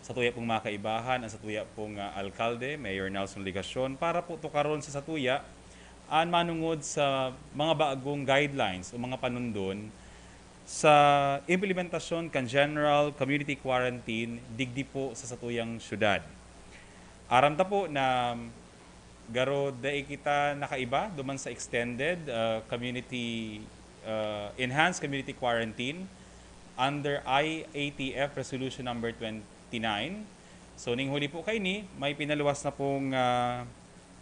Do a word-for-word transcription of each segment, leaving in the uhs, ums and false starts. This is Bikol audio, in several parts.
satuya pong mga kaibahan, ang satuya pong, ah, alkalde, Mayor Nelson Legacion, para po tukaron sa satuya an manungod sa mga bagong guidelines o mga panundon sa implementasyon kan general community quarantine digdi po sa satuyang syudad. Aram ta po na garo dai kita nakaiba duman sa extended, ah, community, ah, enhanced community quarantine under I A T F Resolution Number twenty-nine. So, ning huli po kaini, may pinaluwas na pong, ah,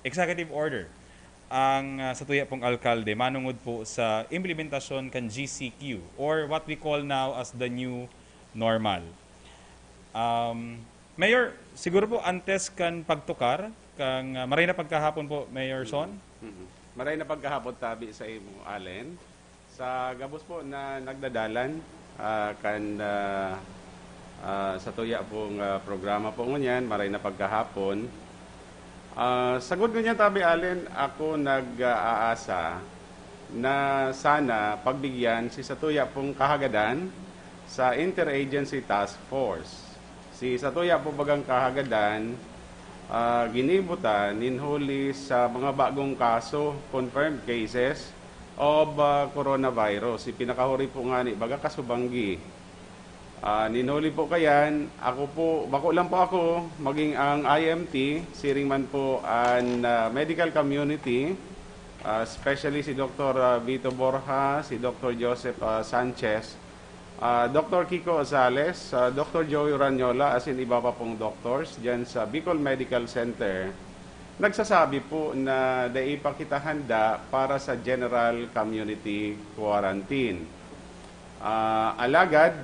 executive order ang, ah, satuya pong alkalde manungod po sa implementasyon kan G C Q or what we call now as the new normal. Um, Mayor, siguro po antes kan pagtukar, kang, ah, maray na pagkahapon po, Mayor Son. Mhm. Maray na pagkahapon tabi sa imo, Allen. Sa gabos po na nagdadalan, ah, kan, ah, ah, satuya pong, ah, programa po ngunyan, maray na pagkahapon. Ah, sagod ngunyan tabi, Allen, ako nag-aasa na sana pagbigyan si satuya pong kahagadan sa Interagency Task Force. Si satuya po bagang kahagadan, ah, ginibo ta nin huli sa mga bagong kaso, confirmed cases of, ah, coronavirus. Si pinakahuri po ngani, baga kaso banggi. Ah, nin huli po kayan, ako po, bako lang po ako, maging ang I M T, siring man po an, ah, medical community, ah, especially si Doktor, ah, Vito Borja, si Doktor Joseph, ah, Sanchez, ah, Doktor Kiko Ozales, ah, Doktor Joey Ranyola, asin iba pa pong doctors diyan sa Bicol Medical Center, nagsasabi po na dai pa kita handa para sa general community quarantine. Ah, alagad,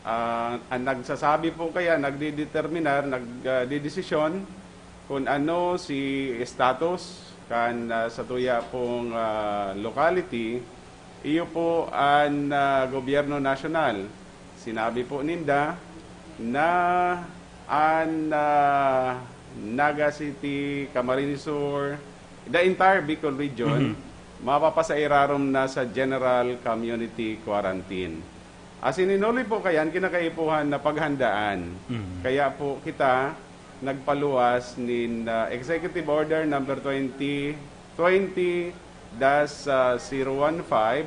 ah, ang nagsasabi po kaya, nagdideterminar, nagdedesisyon kung ano si status kan, ah, satuya pong, ah, locality, iyo po an, ah, gobyerno nasyonal. Sinabi po ninda na an, ah, Naga City, Camarines Sur, the entire Bicol region, Mhm. mapapasairarom na sa general community quarantine. Asin nin huli po kayan, kinakaipuhan na paghandaan. Mhm. Kaya po kita nagpaluwas nin, ah, Executive Order number twenty twenty dash zero one five,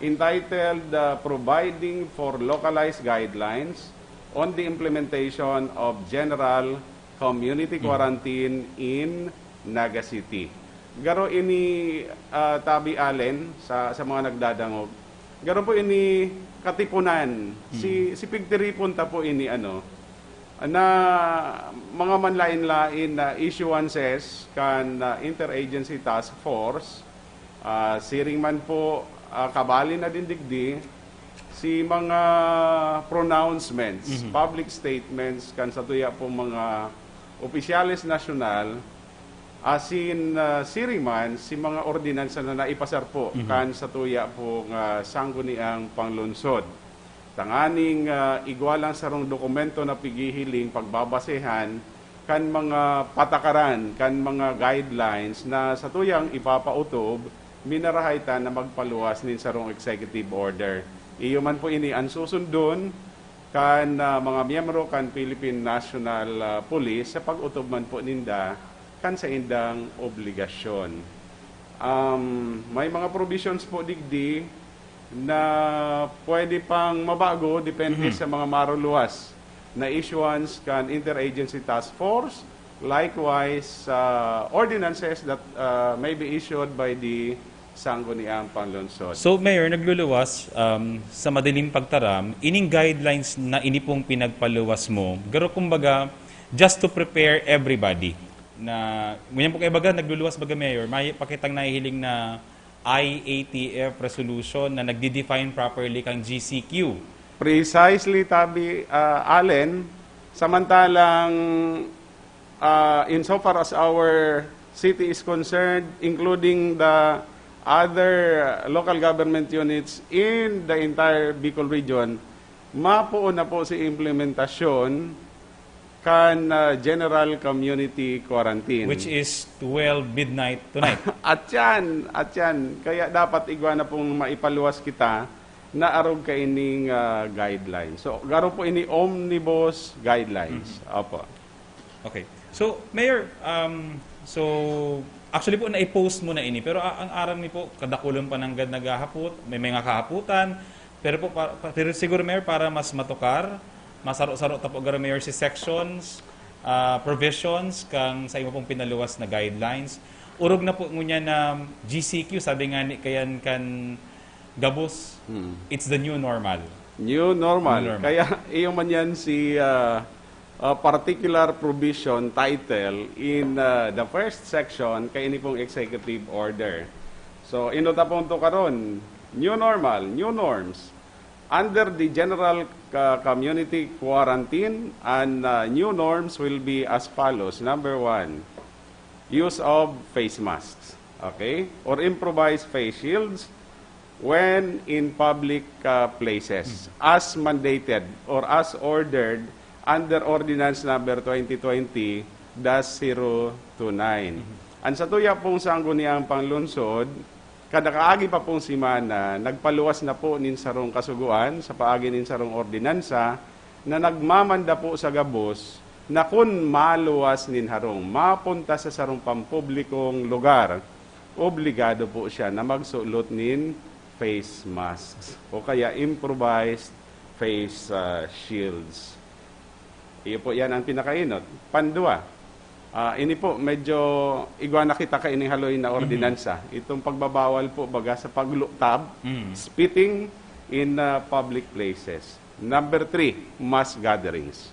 entitled, ah, Providing for Localized Guidelines on the Implementation of General Community Mhm. Quarantine in Naga City. Garo ini, ah, tabi, Allen, sa, sa mga nagdadangog. Garo po ini katipunan. Si, si pigtiripon ta po ini, ano, na mga manlain-lain na issuances kan, ah, Interagency Task Force, ah, siring man po, ah, kabali na din digdi, si mga pronouncements, Mhm. public statements kan satuya pong mga opisyales nasyonal, asin, ah, siring man si mga ordinansa na naipasar po Mhm. kan satuya pong, ah, sangguniang panglungsod. Tanganing, ah, igwa lang sarong dokumento na pighihiling pagbabasehan kan mga patakaran, kan mga guidelines na satuyang ipapautob, minarahay ta na magpaluwas nin sarong executive order. Iyo man po ini an susundon kan, ah, mga miyembro kan Philippine National, ah, Police sa pag-utob man po ninda kan saindang obligasyon. Um, may mga provisions po digdi na pwede pang mabago depende Mhm. sa mga maruluwas na issuance kan Interagency Task Force, likewise, uh, ordinances that, uh, may be issued by the Sangguniang Panlungsod. So, Mayor, nagluluwas, um, sa madaling pagtaram, ining guidelines na ini pong pinagpaluwas mo, garo kumbaga, just to prepare everybody. Na, ngunyan po kayo baga, nagluluwas baga, Mayor, may pakitang nahihiling na I A T F resolution na nagdi-define properly kang G C Q. Precisely, tabi, ah, Allen, samantalang, ah, insofar as our city is concerned, including the other local government units in the entire Bicol region, mapuon na po si implementasyon kan, ah, general community quarantine. Which is twelve midnight tonight. At yan, at yan. Kaya dapat igwa na pong maipaluwas kita na arog kaining, ah, guidelines. So, garo po ini omnibus guidelines. Mhm. Opo. Okay. So, Mayor, um, so, actually po, nai-post mo na ini, pero a-, ang aram ni po, kadakulan pa nanggad naghahapot, may mga kahapotan, pero po, pa-, pa-, pero siguro, Mayor, para mas matukar, masaro-saro ta po, garo, Mayor, si sections, ah, provisions, kang sa imo pong pinaluwas na guidelines. Orog na po ngunyan na G C Q, sabi nga ni kayan kan gabos, Hmm. it's the new normal. New normal. New normal. Kaya iyo man yan si, ah, ah, particular provision title in, ah, the first section kay ini pong executive order. So, inot apon to karon, new normal, new norms. Under the general, ah, community quarantine and, ah, new norms will be as follows. Number one, use of face masks, okay? Or improvised face shields when in public, ah, places, Mm. as mandated or as ordered under Ordinance Number twenty twenty dash zero two nine. Mm. Ang satuya pong Sangguniang Panglungsod, kada kaagi pa pong semana, nagpaluwas na po nin sarong kasugoan sa paagi nin sarong ordinansa na nagmamanda po sa gabos na kun maluwas nin harong mapunta sa sarong pampublikong lugar, obligado po siya na magsulot nin face masks o kaya improvised face, ah, shields. Iyo po yan ang pinakainot. Pandua, ah, ini po, medyo igwa na kita kaining haloy na Mhm. ordinansa. Itong pagbabawal po, baga, sa pagluktab, Mm. spitting in, ah, public places. Number three, mass gatherings.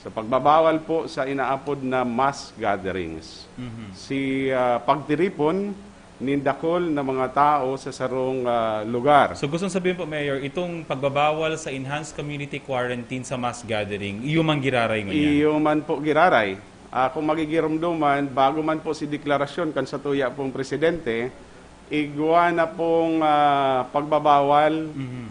So, pagbabawal po sa inaapod na mass gatherings. Mhm. Si, ah, pagtiripon nin dakul na mga tao sa sarong, ah, lugar. So, gustong sabihin po, Mayor, itong pagbabawal sa enhanced community quarantine sa mass gathering, iyo man giraray ngunyan? Iyo man po giraray. Ah, kung magigiromdoman, bago man po si deklarasyon kan satuya pong presidente, igwa na pong, ah, pagbabawal, Mhm.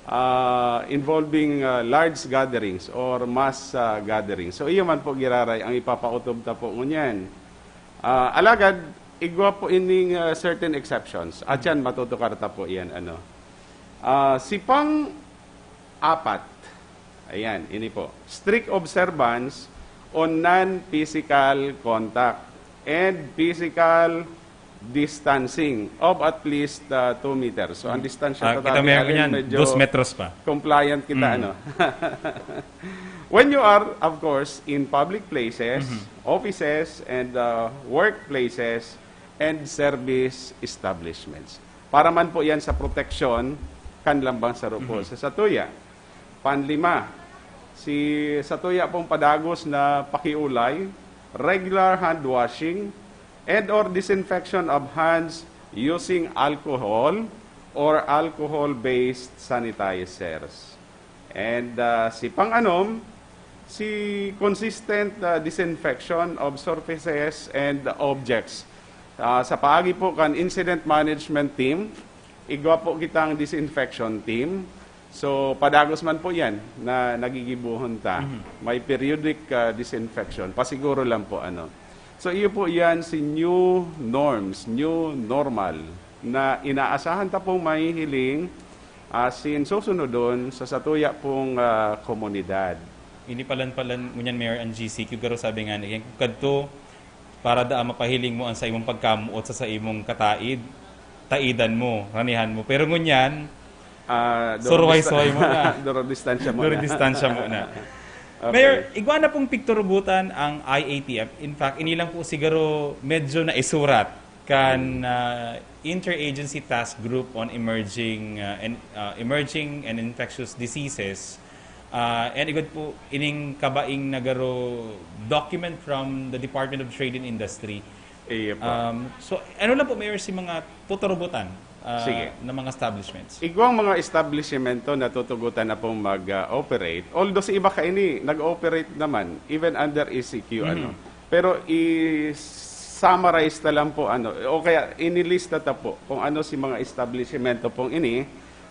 ah, involving, ah, large gatherings or mass, ah, gatherings. So, iyo man po giraray ang ipapautob ta po ngunyan. Ah, alagad, igwa po ining, ah, certain exceptions. At yan, matutukar ta po yan, ano. Ah, si pang-apat, ayan, ini po. Strict observance on non-physical contact and physical distancing of at least, ah, two meters. So, ang Hmm. distansya Ah, kita tatabi, may alin yan, medyo dos metros pa. compliant kita, Hmm. ano. When you are, of course, in public places, Mhm. offices, and, ah, workplaces, and service establishments. Para man po yan sa proteksyon kan lambang saro po Mhm. sa satuya. Panlima, si satuya pong padagos na pakiolay, regular hand washing, and or disinfection of hands using alcohol or alcohol-based sanitizers. And, ah, si pang-anom, si consistent, ah, disinfection of surfaces and objects. Ah, sa paagi po kan incident management team, igwa po kitang disinfection team. So, padagos man po yan na nagigibuhon ta. Mhm. May periodic, ah, disinfection. Pasiguro lang po, ano. So, iyo po yan si new norms, new normal na inaasahan ta pong mahihiling asin susunodon sa satuya pong, ah, komunidad. Ini palan-palan ngunyan, Mayor, ang G C Q, garo sabi nga ni, kung kadto, para daa mapahiling mo ang sa imong pagkamuot sa, sa imong kataid, taidan mo, ranihan mo. Pero ngunyan, Ah, duro suruhay-suhay dista-, mo na. duro distansya mo Duro na. distansya mo na. Okay. Mayor, igwa na pong pigturubutan ang I A T F. In fact, ini lang po siguro medyo naisurat kan, Hmm. ah, Interagency Task Group on Emerging, ah, and, ah, Emerging and Infectious Diseases. Ah, and igwa po ining kabaing na garo document from the Department of Trade and Industry. Iyo po. Um, so, ano lang po, Mayor, si mga tuturubutan, ah, Sige. ng mga establishments? Igwang mga establishmento na tutugutan na pong mag, ah, operate. Although si iba kaini, nag-ooperate naman, even under E C Q, Mhm. ano. Pero i-summarize na lang po, ano, o kaya inilista ta po kung ano si mga establishmento pong ini,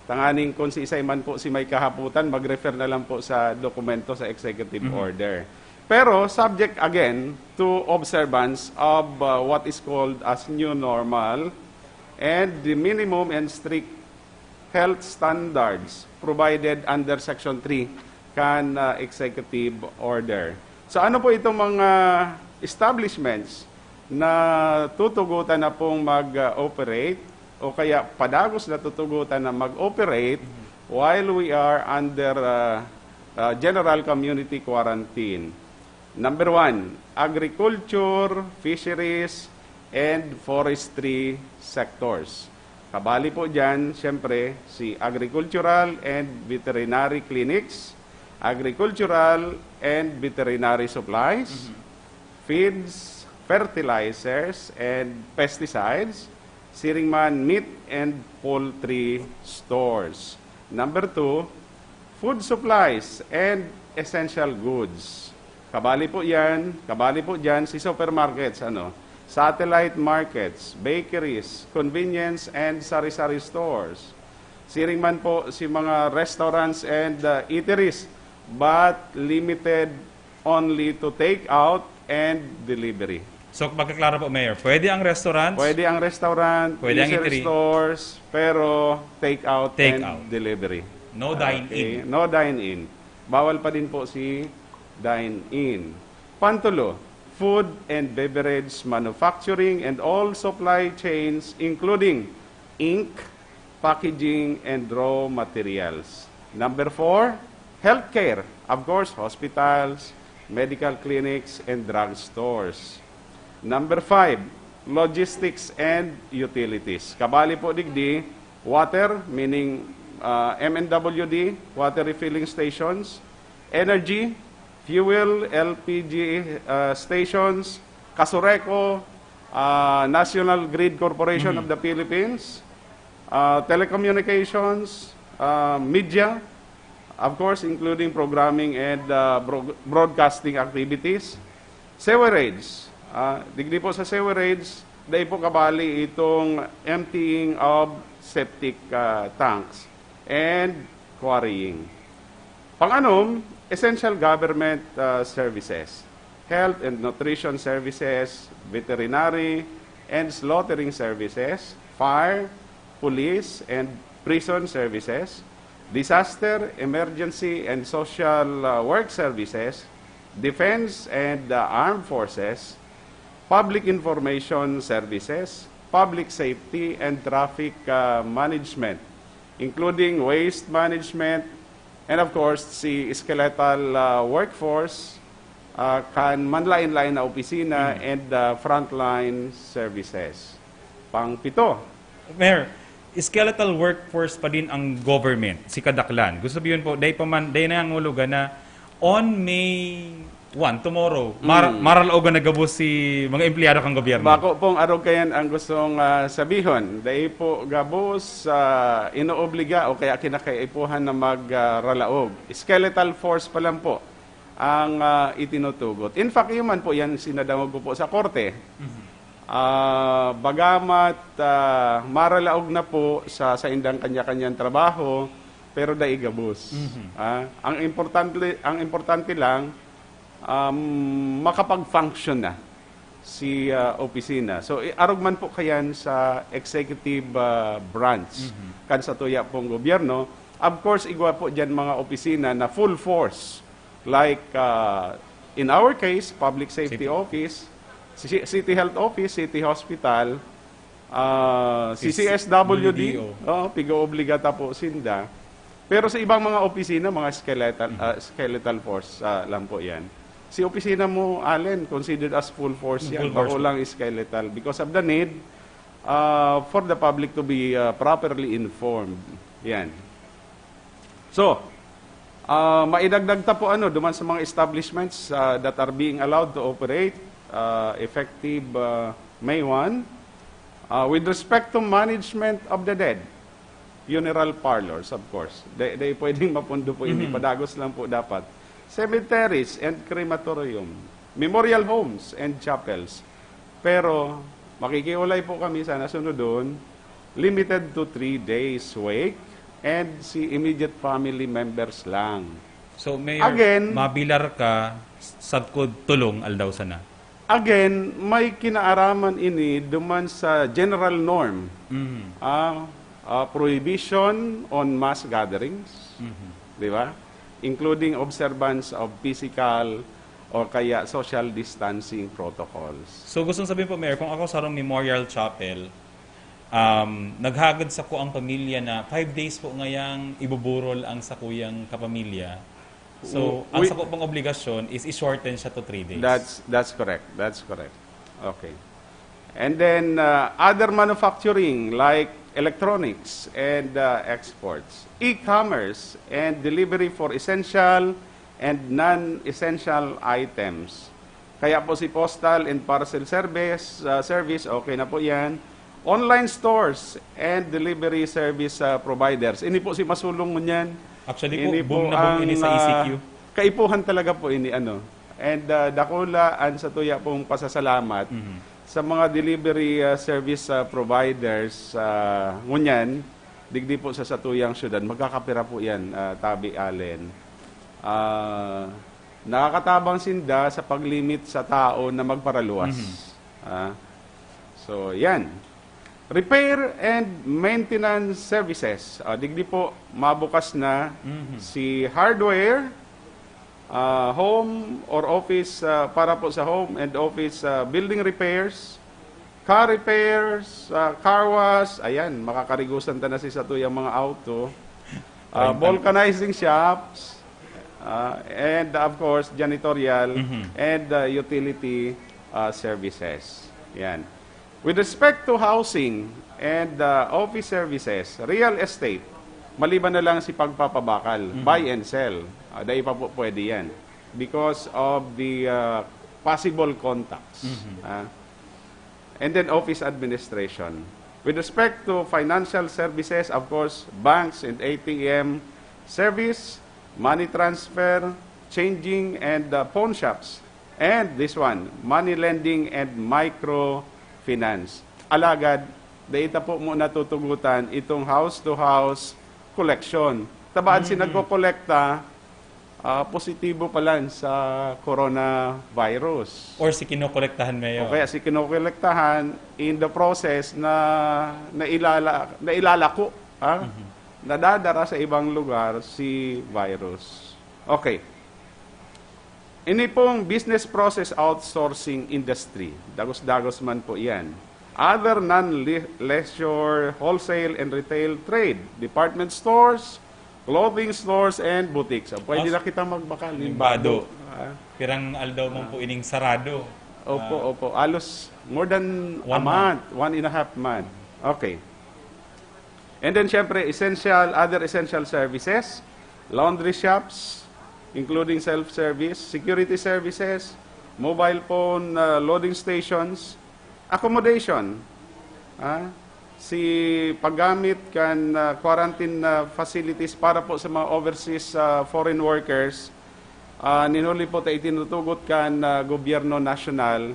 tanganing kung si isay man po si may kahapotan, mag-refer na lang po sa dokumento sa executive Mhm. order. Pero subject again to observance of, uh, what is called as new normal and the minimum and strict health standards provided under Section three kan, ah, executive order. So, ano po itong mga establishments na tutugutan na pong mag-operate o kaya padagos na tutugutan na mag-operate while we are under, ah, ah, general community quarantine? Number one, agriculture, fisheries, and forestry sectors. Kabali po dyan, siyempre, si agricultural and veterinary clinics, agricultural and veterinary supplies, feeds, fertilizers, and pesticides, siring man meat and poultry stores. Number two, food supplies and essential goods. Kabali po yan, kabali po dyan si supermarkets, ano, satellite markets, bakeries, convenience and sari-sari stores. Siring man po si mga restaurants and, uh, eateries, but limited only to take out and delivery. So, pagkaklaro po, Mayor, pwede ang restaurants? Pwede ang restaurant, Pwede ang grocery eatery. Stores, pero take out Take and out. Delivery. No dine Okay, in. No dine in. Bawal pa din po si dine in. Pantulo, food and beverage manufacturing and all supply chains including ink, packaging, and raw materials. Number four, healthcare. Of course, hospitals, medical clinics, and drugstores. Number five, logistics and utilities. Kabali po digdi, water, meaning, uh, M N W D, water refilling stations, energy, fuel, L P G, uh, stations, Kasureco, uh, National Grid Corporation of the Philippines, uh, telecommunications, uh, media, of course, including programming and, uh, bro- broadcasting activities. Sewerage. Uh, digdi po sa sewerage, dai po kabali itong emptying of septic, uh, tanks and quarrying. Panganom, essential government, uh, services, health and nutrition services, veterinary and slaughtering services, fire, police and prison services, disaster, emergency and social, uh, work services, defense and, uh, armed forces, public information services, public safety and traffic, uh, management, including waste management, and of course, si skeletal, uh, workforce, uh, kan manlain-lain na opisina and, uh, frontline services. Pang pito. Mayor, skeletal workforce pa din ang government, si kadaklan. Gusto sabihin po, dai pa man, dai nangangulugan na on May one, tomorrow, mar- maralaog na gabos si mga empleyado kan gobyerno. Bako pong arog kayan ang gustong, ah, sabihon. Dai po gabos, ah, inoobliga o kaya kinakaipuhan na mag, ah, ralaog. Skeletal force pa lang po ang, ah, itinutugot. In fact, yun man po yan sinadangog ko po sa korte. Ah, bagamat, ah, maralaog na po sa saindang kanya-kanyang trabaho, pero dai gabos. Ah, ang importante, ang importante lang, um, makapag-function na si, ah, opisina. So, i- arog man po kayan sa executive, ah, branch kan sa tuya pong gobyerno. Of course, igwa po dyan mga opisina na full force. Like, ah, in our case, Public Safety City. Office, ci- City Health Office, City Hospital, ah, Cis- C C S W D, W D O. Oo, pigo-obligata po sinda. Pero sa ibang mga opisina, mga skeletal, ah, skeletal force, ah, lang po yan. Si opisina mo, Allen, considered as full force yan. Full force Bako po. Lang skeletal because of the need, ah, for the public to be, ah, properly informed. Yan. So, ah, maidagdag ta po ano, duman sa mga establishments, ah, that are being allowed to operate, ah, effective, ah, May one, ah, with respect to management of the dead, funeral parlors, of course. Di, di pwedeng mapundo po ini. Padagos lang po dapat. Cemeteries and crematorium, memorial homes and chapels. Pero makikiulay po kami sa nasunodon, limited to three days wake and si immediate family members lang. So, Mayor, Again- mabilar ka, sagkod tolong aldaw sana. Again, may kinaaraman ini duman sa general norm. Mhm. Ah, uh, prohibition on mass gatherings, di ba? Including observance of physical or kaya social distancing protocols. So gusto sabihin po, Mayor, kung ako sa Memorial Chapel, um, naghagad sa ko ang pamilya na five days po ngayang ibuburol ang sakuyang kapamilya. So, ang We- sako pong obligasyon is i-shorten siya to three days. That's that's correct. That's correct. Okay. And then uh, other manufacturing like electronics and uh, exports, e-commerce and delivery for essential and non-essential items. Kaya po si postal and parcel service, uh, service, okay na po yan. Online stores and delivery service uh, providers. Ini po si masulong mo niyan. Actually po, Ini boom po na boom ini ang, sa ah, E C Q. Kaipuhan talaga po ini, ano. And ah, dakula ang sa tuya pong pasasalamat Mhm. sa mga delivery ah, service ah, providers ah, ngunyan, digdi po sa satuyang syudad. Magkakapira po yan, ah, Tabi Allen. Ah, nakakatabang sinda sa paglimit sa tao na magparaluwas. Mhm. Ah, so, yan. Repair and maintenance services. Ah, digdi po, mabukas na Mhm. si hardware, ah, home or office, ah, para po sa home and office ah, building repairs, car repairs, ah, car wash, ayan, makakarigusan ta na si satuyang mga auto, ah, Rental. Vulcanizing shops, ah, and of course, janitorial Mhm. and ah, utility ah, services. Yan. With respect to housing and uh, office services, real estate, maliban na lang si pagpapabakal, Mhm. buy and sell, uh, dai pa po pwede yan because of the uh, possible contacts. Mhm. Ah. And then office administration. With respect to financial services, of course, banks and A T M service, money transfer, changing and uh, pawn shops. And this one, money lending and microfinance. Alagad, dai ta po muna tutugutan itong house-to-house collection. Tabaad si Mm. nagkokolekta, ah, positibo pa lang sa coronavirus. Or si kinokolektahan, Mayor. O kaya si kinokolektahan in the process na nailala, nailalako, ha? Mhm. Nadadara sa ibang lugar si virus. Okay. Ini pong business process outsourcing industry, dagos-dagos man po iyan. Other non-leisure wholesale and retail trade, department stores, clothing stores, and boutiques. So, pwede As- na kita magbakal. Nimbado. Nimbado. Ah, Pirang aldaw man po ining sarado. opo, Ah, opo. Alos more than a One month, one and a half month. Okay. And then, syempre, essential, other essential services, laundry shops, including self-service, security services, mobile phone uh, loading stations, accommodation, ah, si paggamit kan uh, quarantine uh, facilities para po sa mga overseas uh, foreign workers, ah, ninuli po ta itinutugot kan uh, gobyerno nasyonal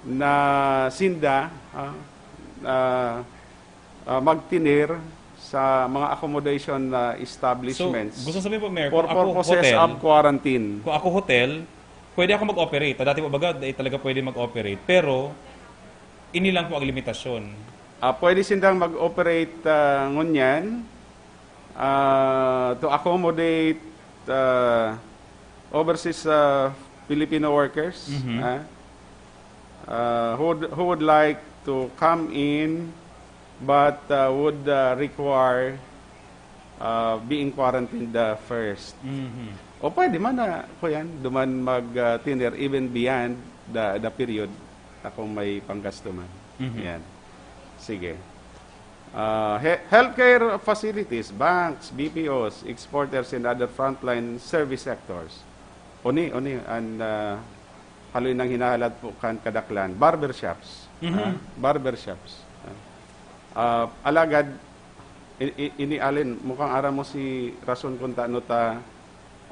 na sinda ah, ah, ah, magtinir sa mga accommodation na So, establishments gusto sabihin po, Mayor, for kung ako purposes hotel, of quarantine. kung ako hotel, pwede ako mag-operate. Dati po baga, eh, talaga pwede mag-operate. Pero, ini lang po ang limitasyon. Ah, pwede sindang mag-operate ah, ngunyan ah, to accommodate ah, overseas ah, Filipino workers Mhm. ah, ah, who, would, who would like to come in but ah, would ah, require ah, being quarantined ah, first. Mhm. O pwede man na, kuyan, duman mag ah, tinir even beyond the, the period na kung may panggasto man. Mhm. Yan. Sige. Ah, he- healthcare facilities, banks, B P Os, exporters, and other frontline service sectors. Oni, oni, and ah, haloy nang hinahalat po kan kadaklan. Barbershops. Mhm. Ah, barbershops. Ah, ah, alagad, i- i- ini Allen, mukhang aram mo si rason kung tano ta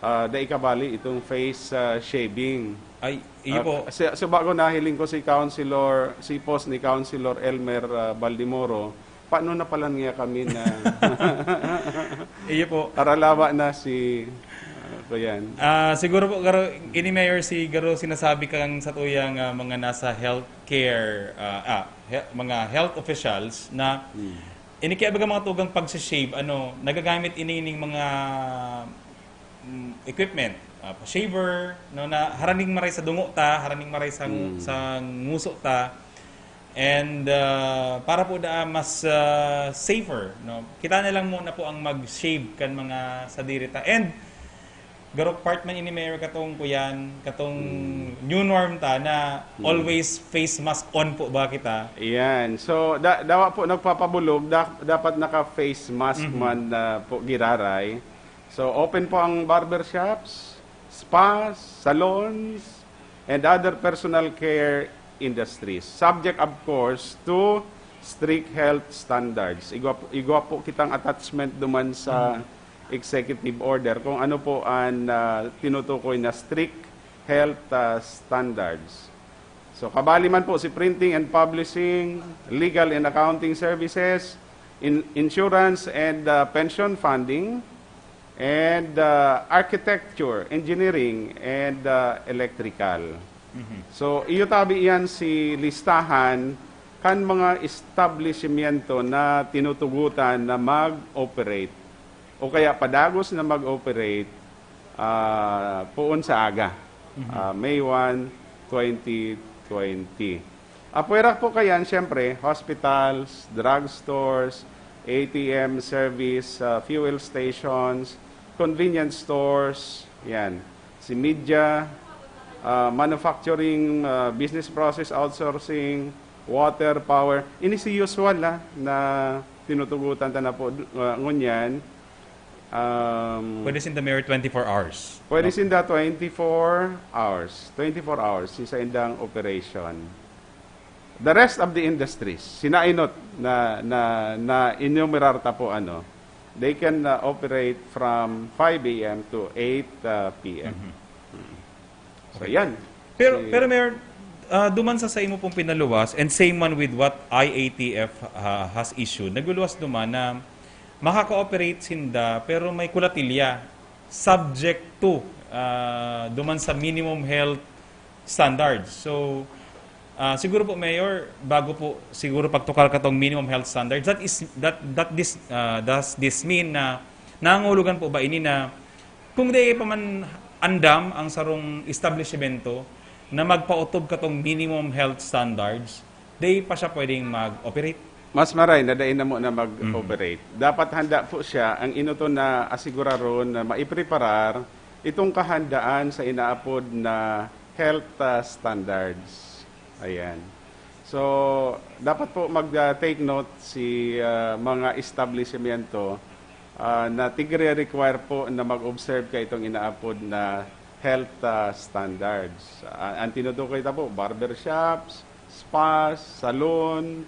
ah, dai kabali itong face ah, shaving. Ay, iyo Ah, po. Sa, sa bago nahiling ko si Councilor, si post ni Councilor Elmer ah, Baldimoro, paano na pala niya kami na Iyo po. aralawa na si ah, kuyan. Ah, siguro po, garo, ini Mayor, si garo sinasabi kang sa tuyang ah, mga nasa healthcare, ah, ah, he- mga health officials na Hmm. Ini kaya baga mga tugang pag-shave, ano, nagagamit ini ning mga, mm, equipment, ah, pa-shaver, no, na haraning maray sa dungo ta, haraning maray sa, Mm. sa nguso ta. And, ah, para po da mas, ah, safer, no? Kita na lang muna po ang mag-shave kan mga sadiri ta. And garo part man ini, Mayor, katong kuyan, katong Mm. new norm ta na Mm. always face mask on po ba kita? Yan. So, da dawa po nagpapabulog, da dapat naka-face mask Mhm. man, ah, po giraray. So, open po ang barbershops, spas, salons, and other personal care industries. Subject, of course, to strict health standards. Igwa po, igwa po kitang attachment duman sa Mhm. executive order kung ano po ang, ah, tinutukoy na strict health, ah, standards. So, kabali man po si printing and publishing, legal and accounting services, in-, insurance and, ah, pension funding, and, ah, architecture, engineering, and, ah, electrical. Mhm. So, iyo tabi iyan si listahan kan mga establishmento na tinutugutan na mag-operate o kaya padagos na mag-operate, ah, poon sa aga, Mhm. ah, May one, twenty twenty. Apwera po kayan, siyempre, hospitals, drugstores, A T M service, ah, fuel stations, convenience stores, yan. Si media, ah, manufacturing, ah, business process outsourcing, water, power. Ini si usual, ah, na tinutugutan ta na po, ah, ngunyan. Um, Pwede sinda, Mayor, twenty-four hours. Pwede No? sinda twenty-four hours. Twenty-four hours, isa indang operation. The rest of the industries, sinainot na, na, na enumerar ta po, ano, they can, uh, operate from five A M to eight, uh, P M. Mhm. Mm. So, Okay. yan. Pero, Si pero Mayor, ah, duman sa, sa imo pong pinaluwas, and same man with what I A T F, ah, has issued, nagluluwas duman na makaka-operate sinda, pero may kulatilya, subject to, ah, duman sa minimum health standards. So, ah, siguro po, Mayor, bago po siguro pagtukal katong minimum health standards, that is, that, that this, ah, does this mean na nangangulugan po ba ini na kung dai pa man andam ang sarong establisimento na magpaotob katong minimum health standards, dai pa siya pwedeng mag-operate? Mas maray na dai na muna mag-operate. Mhm. Dapat handa po siya, ang inoton na asiguraron na maipreparar itong kahandaan sa inaapod na health, ah, standards. Ayan. So, dapat po mag, ah, take note si, ah, mga establishmento, ah, na tigre-require po na mag-observe ka itong inaapod na health, ah, standards. Ah, ang tinutukoy ta po, barbershops, spas, salon,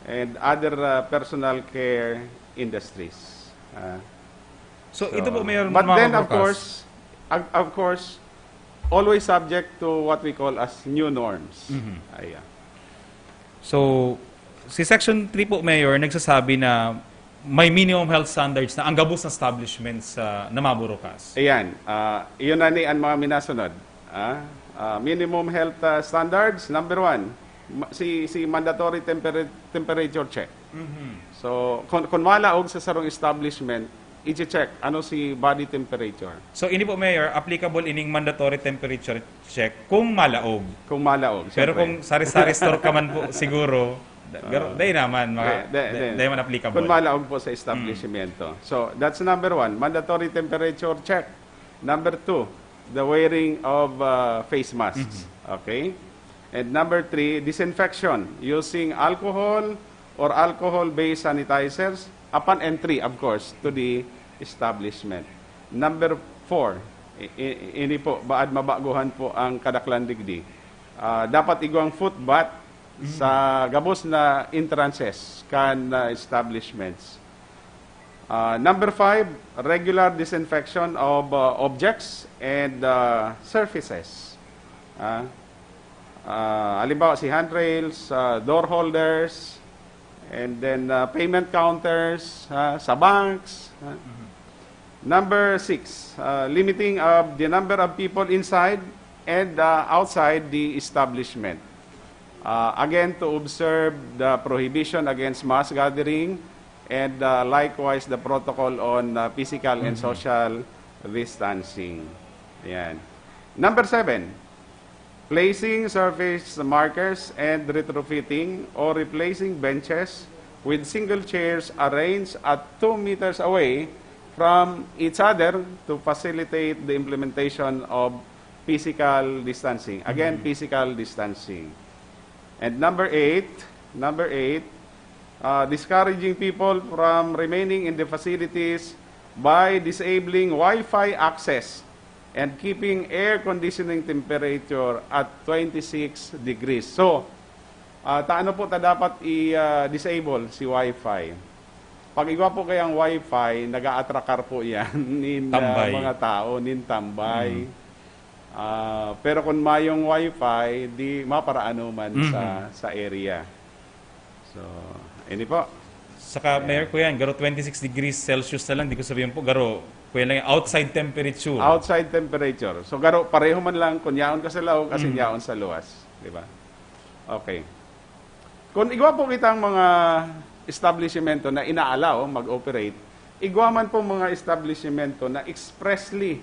and other, ah, personal care industries. Ah, So, ito po, so, Mayor, but mga then, of kabukas. course, of, of course, always subject to what we call as new norms. Mhm. Ayan. So, si Section three po, Mayor, nagsasabi na may minimum health standards na ang gabos na establishments, ah, na maburukas. Ayan. Ah, iyon na ni ang mga minasunod. Ah, ah, minimum health, ah, standards, number one, ma-, si, si mandatory tempera-, temperature check. Mhm. So, kun, kun malaog sa sarong establishment, i-check ano si body temperature. So, ini po, Mayor, applicable ining mandatory temperature check kung malaog. Kung malaog, Pero siyempre. kung sari-sari store ka man po, siguro, da-, Ah. garo-, dai naman, mga, Di, di, da-, di. dai man applicable. Kung malaog po sa establishmento. Mm. So, that's number one, mandatory temperature check. Number two, the wearing of, uh, face masks. Mhm. Okay? And number three, disinfection using alcohol or alcohol-based sanitizers upon entry, of course, to the establishment. Number four, i-, i-, ini po, baad mabaguhan po ang kadaklan digdi. Ah, dapat igwang foot bath Mhm. sa gabos na entrances kan, ah, establishments. Ah, number five, regular disinfection of, ah, objects and, ah, surfaces. Ah, ah, halimbawa, si handrails, ah, door holders, and then, ah, payment counters, ah, sa banks, ah. Mhm. Number six, ah, limiting of the number of people inside and, ah, outside the establishment. Ah, again, to observe the prohibition against mass gathering and uh, likewise the protocol on uh, physical and social distancing. Ayan. Number seven, placing surface markers and retrofitting or replacing benches with single chairs arranged at two meters away from each other to facilitate the implementation of physical distancing. Again, physical distancing. And number eight, number eight, uh, discouraging people from remaining in the facilities by disabling Wi-Fi access and keeping air conditioning temperature at twenty-six degrees. So, uh, taano po ta dapat i-disable si Wi-Fi? Pag igwa po kayang Wi-Fi, nag-aatrakar po yan nin uh, Tambay. mga tao, nin tambay. Ah, pero kung mayong Wi-Fi, di maparaanuman sa sa area. So, ini po. Saka, Mayor, ko yan, garo twenty-six degrees Celsius na lang, di ko sabihin po, garo, kuya lang yan, outside temperature. Outside temperature. So, garo, pareho man lang kung yaon ka sa laog, asin yaon sa luwas. Di ba? Okay. Kung igwa po kitang mga establishmento na inaalaw mag-operate, igwa man po mga establishmento na expressly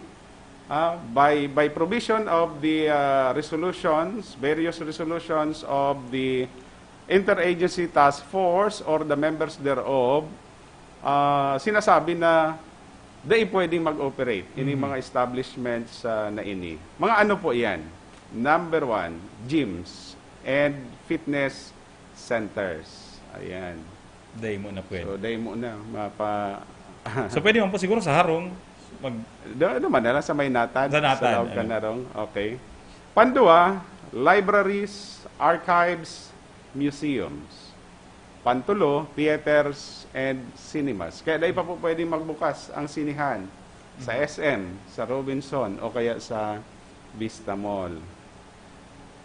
ah, by, by provision of the ah, resolutions, various resolutions of the Interagency Task Force or the members thereof, ah, sinasabi na dai pwedeng mag-operate ining mga establishments ah, na ini. Mga ano po yan? Number one, gyms and fitness centers. Ayan. Dai mo na pwede. So, dai mo na. Mapa... So, pwede man po siguro sa harong. Mag, Do, ano man, na lang sa may natad, Sa natad, sa laog kan ano. harong. Okay. Pandua, libraries, archives, museums. Pantulo, theaters, and cinemas. Kaya dai pa po pwedeng magbukas ang sinihan sa S M, sa Robinson, o kaya sa Vista Mall.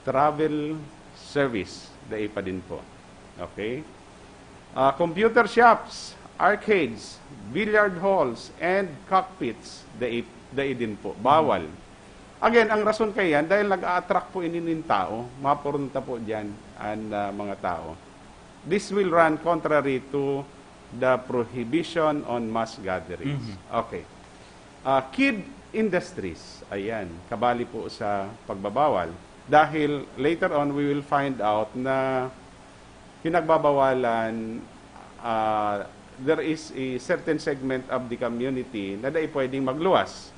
Travel service, dai pa din po. Okay? Ah, computer shops, arcades, billiard halls, and cockpits, dai, dai din po. Bawal. Again, ang rason kaya yan, dahil nag-a-attract po ini nin tao, mapurunta po dyan ang ah, mga tao. This will run contrary to the prohibition on mass gatherings. Okay. Ah, kid industries, ayan, kabali po sa pagbabawal. Dahil later on, we will find out na pinagbabawalan, ah, there is a certain segment of the community na dai pwedeng magluwas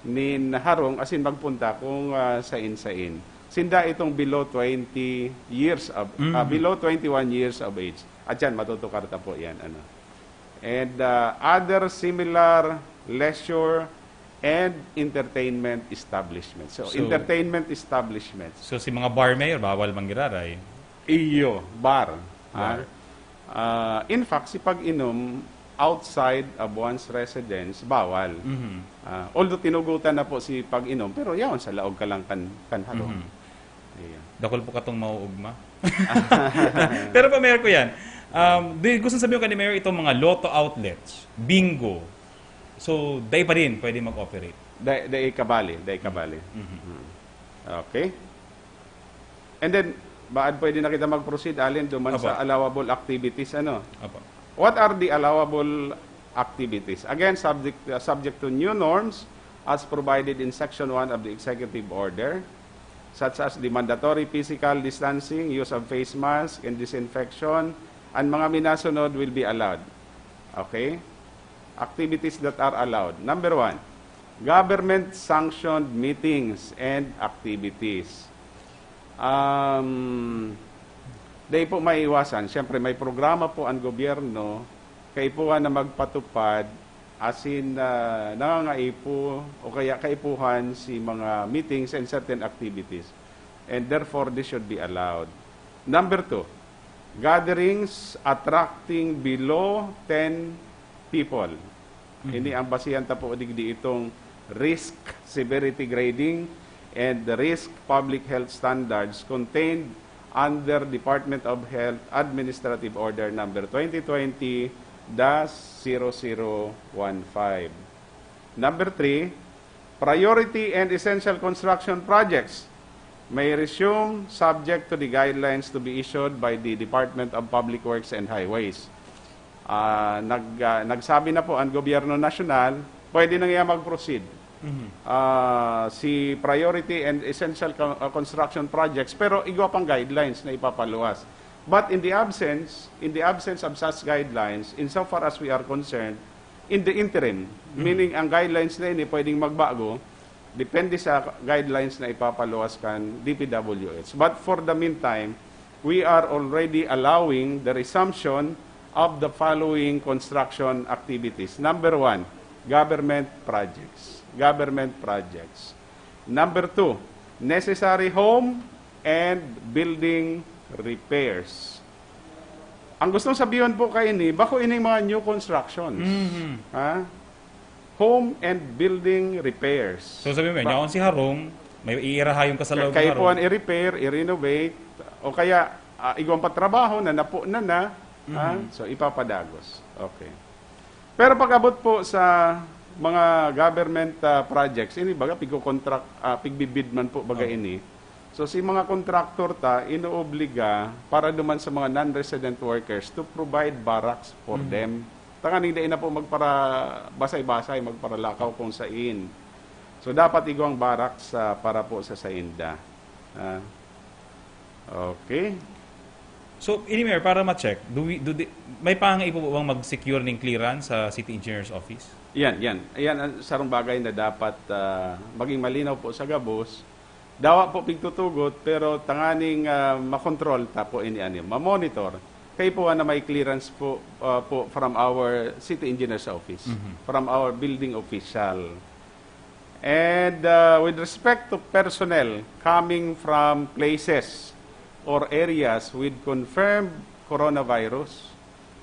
nin harong asin magpunta kung ah, sain-sain. Sinda itong below twenty years of, ah, below twenty-one years of age. At yan, matutukar ta po yan. Ano. And ah, other similar leisure and entertainment establishments. So, So, entertainment establishments. so, si mga bar, Mayor, bawal manggiraray. Iyo, bar. Ha? Bar. Ah, in fact, si pag-inom outside of one's residence, bawal. Mhm. Ah, although tinugutan na po si pag-inom, pero yaon sa laog ka lang kan, kan harong. Mhm. Iya. Dakul po katong mauugma. Pero pa, Mayor, ko yan. Um, di, gusto sabihin ko ni Mayor, itong mga lotto outlets, bingo. So, dai pa din pwede mag-operate. Dai, dai kabali, dai kabali. Mhm. Hmm. Okay. And then, baad pwede na kita mag-proceed, Alin, duman Apo. Sa allowable activities, ano? Apo. What are the allowable activities? Again, subject, uh, subject to new norms as provided in Section one of the Executive Order, such as the mandatory physical distancing, use of face mask, and disinfection, and mga minasunod will be allowed. Okay? Activities that are allowed. Number one, government-sanctioned meetings and activities. Um, dai po maiwasan. Siyempre, may programa po ang gobyerno, kaipuhan na magpatupad, asin ah, nangangaipo o kaya kaipuhan si mga meetings and certain activities. And therefore, this should be allowed. Number two, gatherings attracting below ten people. Ini ang basihan ta po digdi itong risk severity grading and the risk public health standards contained under Department of Health Administrative Order number twenty twenty dash zero zero one five. Number three, priority and essential construction projects may resume subject to the guidelines to be issued by the Department of Public Works and Highways. Ah, nag, ah, nagsabi na po ang gobyerno nasyonal, pwede na nga mag-proceed. Mhm. Ah, si priority and essential co- uh, construction projects, pero igwa pang guidelines na ipapaluwas. But in the absence, in the absence of such guidelines, insofar as we are concerned, in the interim, meaning ang guidelines na ini pwedeng magbago, depende sa guidelines na ipapaluwas kan D P W H. But for the meantime, we are already allowing the resumption of the following construction activities. Number one, government projects. Government projects. Number two, necessary home and building repairs. Ang gustong sabihin po kaini, bako ining mga new constructions. Mhm. Ha? Home and building repairs. So sabi mo, Ba- yaon si Harong, may iiraha yung kasalaw Kayo ni po ang Harong. i-repair, i-renovate, o kaya ah, igwang patrabaho na napo na na, ha? Mhm. So ipapadagos. Okay. Pero pag-abot po sa mga government ah, projects, ini baga pigko-contract, ah, pigbibid man po baga Oh. ini. So si mga contractor ta, inoobliga para duman sa mga non-resident workers to provide barracks for Mhm. them. Tanganing dai na po magparabasay-basay, magparalakaw kung sain. So dapat igwang barracks ah, para po sa sainda. Ah, okay. So, ini Mayor, para ma-check, do we, do the, may pangangaipo po bang mag-secure ng clearance sa City Engineer's Office? Yan, yan. Ayan ang sarong bagay na dapat ah, maging malinaw po sa gabos. Dawa po pigtutugot, pero tanganing ah, makontrol ta po ini ani, mamonitor. Kayo po na may clearance po, ah, po from our city engineer's office, Mhm. from our building official. And uh, with respect to personnel coming from places or areas with confirmed coronavirus,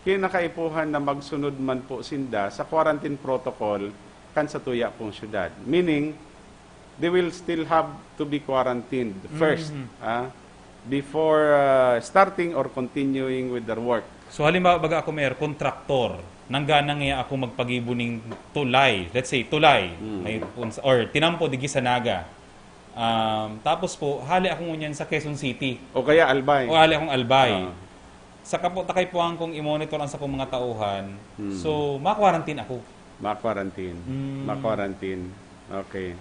kinakaipuhan na magsunod man po sinda sa quarantine protocol kan sa tuya pong syudad. Meaning, they will still have to be quarantined first Mhm. ah, before uh, starting or continuing with their work. So halimbawa, baga ako, Mayor, kontraktor, nanggana nga ako magpagibo ning tulay, let's say, tulay, Mm. may, or tinampo digi sa Naga. Um, tapos po, hali ako ngunyan sa Quezon City. O kaya Albay. O hali akong Albay. Ah. Sa kapo, takay po ang kong i-monitor ang sa kong mga tauhan. Hmm. So, ma-quarantine ako. Ma-quarantine. Hmm. Ma-quarantine. Okay.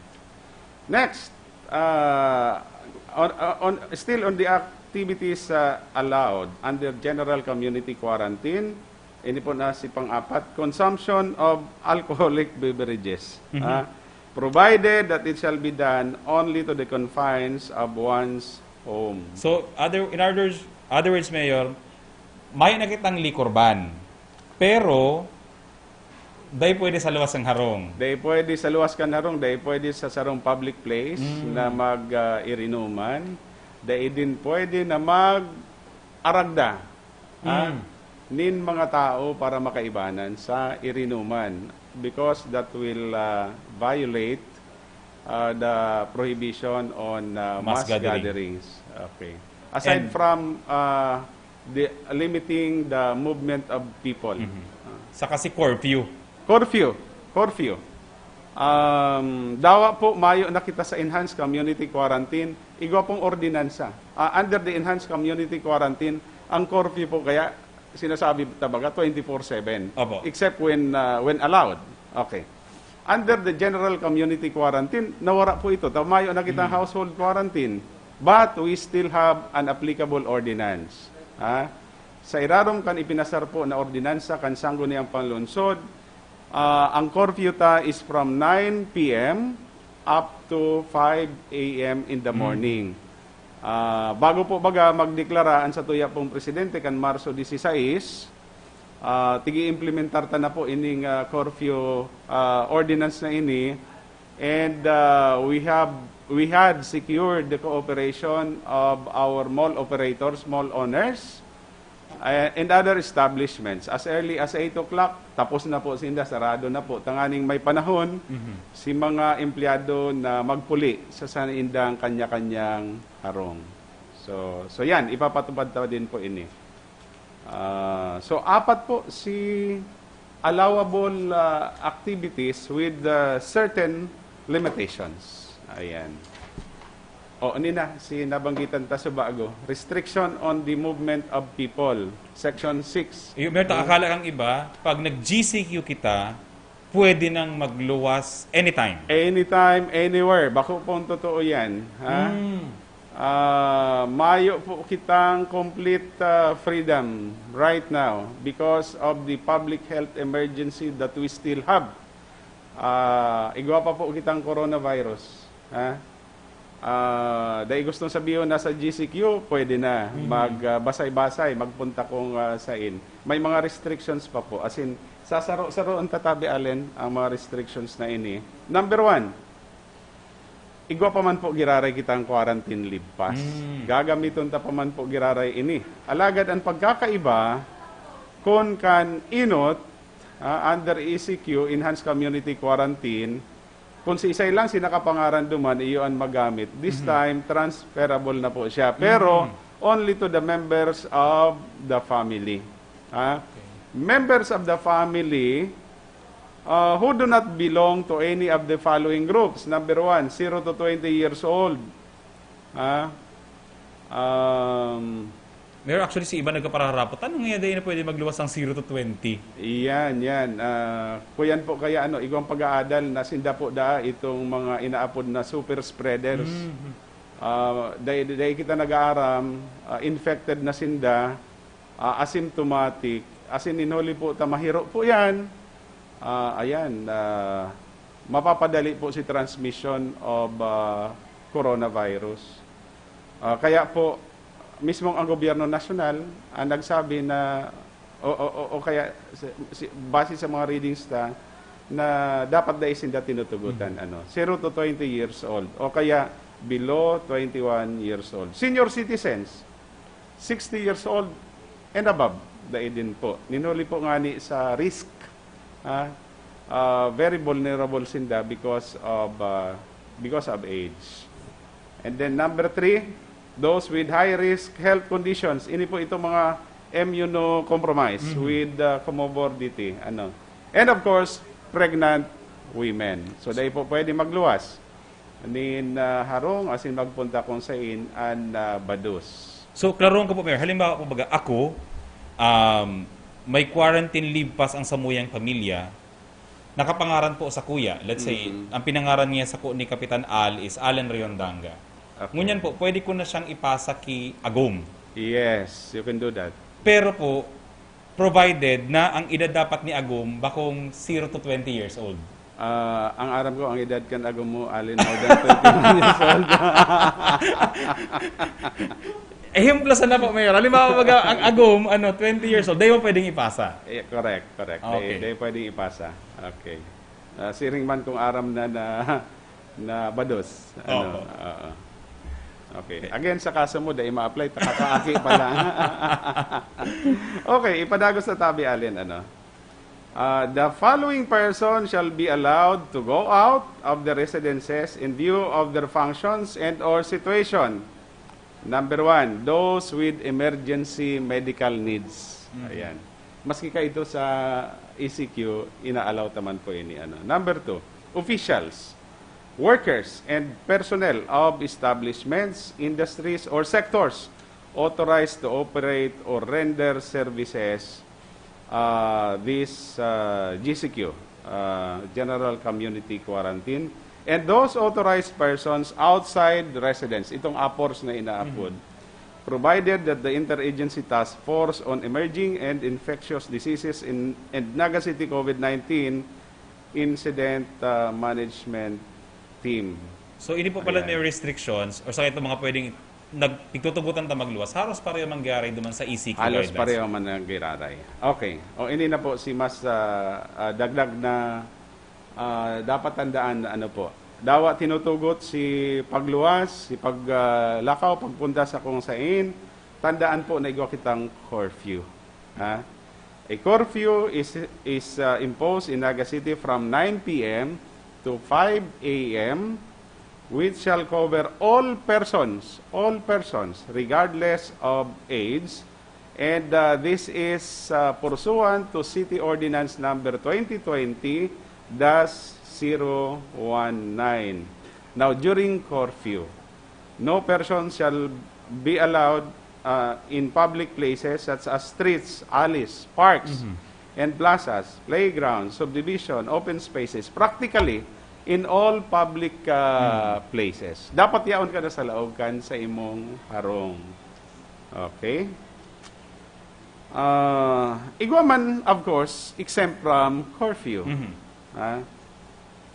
Next, uh, on, uh, on, still on the activities uh, allowed under general community quarantine, ini po na si pang-apat, consumption of alcoholic beverages. Mhm. Ah, provided that it shall be done only to the confines of one's home. So, other, in other, other words, Mayor, may nakitang liquor ban. Pero, dai pwede sa luwas ng harong. Dai pwede sa luwas kan harong, dai pwede sa sarong public place Mm. na mag-irinuman, dai din pwede na mag-aragda ah, Mm. nin mga tao para makaibanan sa irinuman, because that will ah, violate ah, the prohibition on ah, Mass mass, gathering. gatherings. Okay. Aside And from ah, the limiting the movement of people. Mhm. Ah. Saka si curfew. Curfew. Curfew. Um, dawa po, mayo na kita sa enhanced community quarantine. Igwa pong ordinansa. Ah, under the enhanced community quarantine, ang curfew po kaya sinasabi tabaga twenty-four seven. Opo. Except when ah, when allowed. Okay. Under the general community quarantine, nawara po ito. Ta-, mayo na kitang household quarantine. But we still have an applicable ordinance. Ha? Sa irarom kan ipinasar po na ordinansa kan Sangguniang Panlungsod, ah, ang curfew ta is from nine p m up to five a m in the Mm. morning. Ah, bago po baga magdeklara ang satuya pong presidente kan Marso dieciséis, ah, tigi-implementar ta na po ining ah, curfew ah, ordinance na ini, and ah, we have we had secured the cooperation of our mall operators, mall owners, eh, and other establishments. As early as eight o'clock, tapos na po sinda, sarado na po. Tanganing may panahon, Mhm. si mga empleyado na magpuli sa sanindang kanya-kanyang harong. So, so yan, ipapatupad ta din po ini. Ah, so, apat po si allowable ah, activities with ah, certain limitations. Ayan. O, ano na, si nabanggitan ta sa bago. Restriction on the movement of people. Section six. Yung meron akala kang iba, pag nag-G C Q kita, pwede nang magluwas anytime. Anytime, anywhere. Bako po ang totoo yan. Ha? Mm. Ah, mayo po kitang complete ah, freedom right now because of the public health emergency that we still have. Ah, igwa pa po kitang coronavirus. Ha? Ah, dai gustong sabihin na sa G C Q, pwede na. Magbasay-basay, magpunta kung ah, sain. May mga restrictions pa po. As in, sasaro-saro ang tatabi alin ang mga restrictions na ini. Number one, igwa pa man po giraray kitang quarantine leave pass. Mm. Gagamiton ta pa man po giraray ini. Alagad ang pagkakaiba, kun kan inot, ah, under E C Q, Enhanced Community Quarantine, kung si isay lang si nakapangaran duman, iyo an magamit. This time, transferable na po siya. Pero, only to the members of the family. Ha? Members of the family uh, who do not belong to any of the following groups. Number one, zero to twenty years old. Ha? Um, Pero actually, si iba nagkapararapot. Ano nga dahil na pwede magluwas ng zero to twenty? Iyan, yan. Ah, kuyan po kaya ano, igwang pag-aadal na sinda po daa itong mga inaapod na super spreaders. Mhm. Ah, dahil, dahil kita nag-aaram, ah, infected na sinda, ah, asymptomatic, as in, in huli po ta mahiro po yan. Ah, ayan, ah, mapapadali po si transmission of ah, coronavirus. Ah, kaya po, mismong ang gobyerno nasyonal ang nagsabi na, o, o, o, o kaya, si, si, base sa mga readings ta, na dapat dai sinda tinutugutan, ano, zero to twenty years old, o kaya below twenty-one years old. Senior citizens, sixty years old and above, dai din po. Ninuli po ngani sa risk, ah, ah, very vulnerable sinda because of, ah, because of age. And then number three, those with high risk health conditions. Ini po itong mga immunocompromised with ah, comorbidity. Ano. And of course, pregnant women. So, dai po pwede magluwas nin ah, harong, asin magpunta kung sain an ah, bados. So, klaroon ko po, Mayor. Halimbawa po, baga, ako, um, may quarantine leave pass ang samuyang pamilya. Nakapangaran po sa kuya. Let's say, ang pinangaran niya sa ku- ni Kapitan Al is Alan Riondanga. Okay. Ngunyan po, pwede ko na siyang ipasa ki Agom. Yes, you can do that. Pero po, provided na ang edad dapat ni Agom bakong zero to twenty years old. Ah, ang aram ko, ang edad kan Agom mo, Alin, more than twenty-one years old. Ehemplo sana po, Mayor. Halimbawa, baga, ang Agom, ano, twenty years old, dai mo pwedeng ipasa. Eh, correct, correct. Okay. Dai, dai pwedeng ipasa. Okay. Ah, siring man kung aram na na, na bados. Ano? Opo. Oo. Okay. Again, sa kaso mo, dai ma-apply, takakaaki pa lang. Okay, ipadagos na tabi, Alin, ano? Uh, the following person shall be allowed to go out of the residences in view of their functions and or situation. Number one, those with emergency medical needs. Ayan. Maski ka ito sa E C Q, ina-allow ta man po ini. Ano. Number two, officials, workers, and personnel of establishments, industries, or sectors authorized to operate or render services uh, this uh, G C Q, uh, General Community Quarantine, and those authorized persons outside residence, itong APORS na inaapod, provided that the Interagency Task Force on Emerging and Infectious Diseases in, and Naga City COVID nineteen Incident uh, Management Team. So, ini po pala Ayan. May restrictions or sa itong mga pwedeng nag, pigtutugutan ta magluwas, halos pareho mangyari duman sa E C Q Halos guidelines. Pareho man ang giraray. Okay. O, ini na po si mas ah, ah, dagdag na ah, dapat tandaan na ano po. Dawa tinutugot si pagluwas, si paglakaw, pagpunta sa kung sain. Tandaan po na igwa kitang curfew. Ha? A curfew is is uh, imposed in Naga City from nine p m to five a m, which shall cover all persons, all persons, regardless of age, and uh, this is uh, pursuant to City Ordinance Number twenty twenty dash zero one nine. Now, during curfew, No person shall be allowed uh, in public places such as streets, alleys, parks, and plazas, playgrounds, subdivision, open spaces, practically in all public uh, places. Dapat yaon ka na sa laog kan sa imong harong. Okay? Uh, igwa man, of course, exempt from curfew. Ah,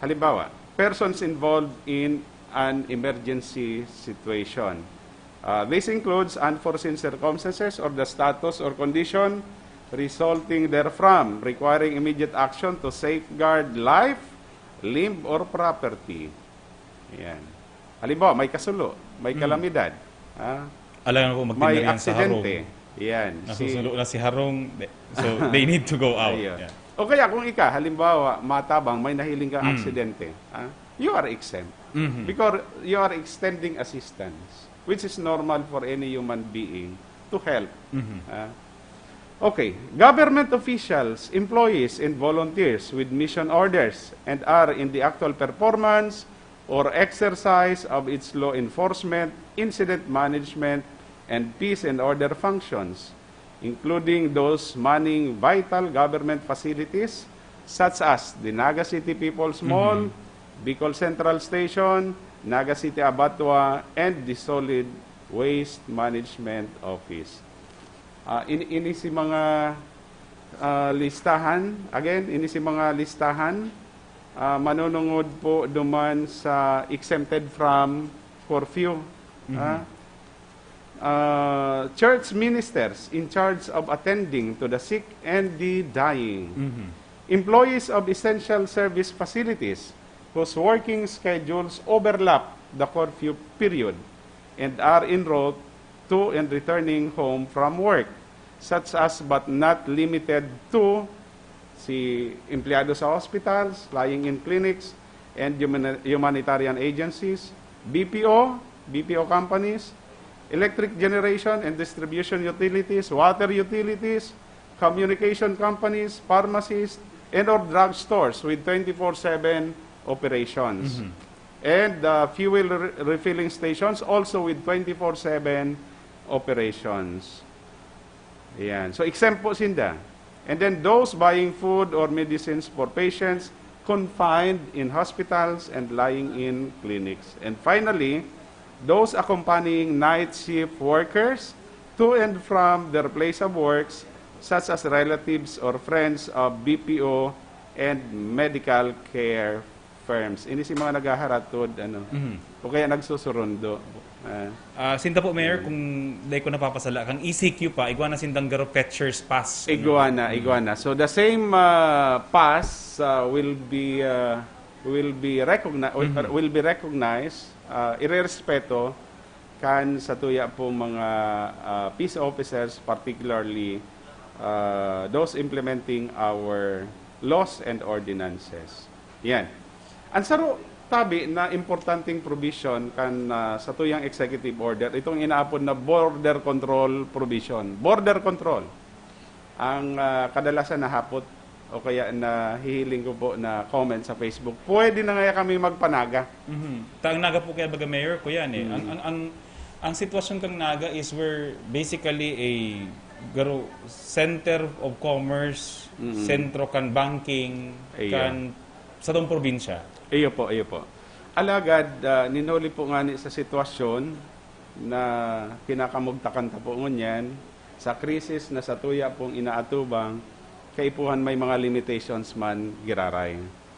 halimbawa, persons involved in an emergency situation. Uh, this includes unforeseen circumstances or the status or condition resulting therefrom, requiring immediate action to safeguard life, limb, or property. Yan. Halimbawa, may kasulo, may kalamidad. Ah, Alangan ko may magtinda riyan sa harong. aksidente. Yan. Si, Nasusulo na si harong, so they need to go out. Ayun. Yeah. O kaya kung ika, halimbawa, matabang, may nahiling kang aksidente, ah, you are exempt. Mhm. Because you are extending assistance, which is normal for any human being to help. Mhm. Ah. Okay. Government officials, employees, and volunteers with mission orders and are in the actual performance or exercise of its law enforcement, incident management, and peace and order functions, including those manning vital government facilities such as the Naga City People's Mall, Bicol Central Station, Naga City Abattoir, and the Solid Waste Management Office. Ah, in, ini si mga ah, listahan, again, ini si mga listahan ah, manunungod po duman sa exempted from curfew. Ah, ah, church ministers in charge of attending to the sick and the dying. Mhm. Employees of essential service facilities whose working schedules overlap the curfew period and are en route to and returning home from work, such as but not limited to si empleyado sa hospitals, lying-in clinics, and humani- humanitarian agencies, B P O, B P O companies, electric generation and distribution utilities, water utilities, communication companies, pharmacies, and or drugstores with twenty-four seven operations. And uh, fuel re- refilling stations also with twenty-four seven operations. Ayan. So, exempt po sinda. And then those buying food or medicines for patients confined in hospitals and lying-in clinics. And finally, those accompanying night shift workers to and from their place of works, such as relatives or friends of B P O and medical care firms. Ini si mga naghaharatod, ano, Mhm. o kaya nagsusurundo. Ah, Ah, sinda po, Mayor, kung dai ko napapasala, kang E C Q pa, igwa na sindang garo fetcher's pass. Ano? Iguana, iguana. So the same uh, pass uh, will be uh, will be recogni- will be recognized, uh, irerespeto kan sa tuya po mga uh, peace officers, particularly uh, those implementing our laws and ordinances. Yan. Ang saro tabi na importanteng provision kan ah, sa tuyang executive order, itong inaapod na border control provision. Border control. Ang ah, kadalasan na hapot o kaya na hihiling ko po na comment sa Facebook, pwede na ngaya kami magpanaga. Mhm. Ta ang Naga po kaya, baga, Mayor, ko yan eh. Ang, ang, ang, ang sitwasyon kang Naga is we're basically a garo center of commerce, Mhm. sentro kan banking, Iyo. kan sa tong probinsya. Iyo po, iyo po. Alagad, ah, ninuli po ngani sa sitwasyon na kinakamugtakan ta po ngunyan, sa krisis na sa tuya pong inaatubang, kaipuhan may mga limitations man giraray.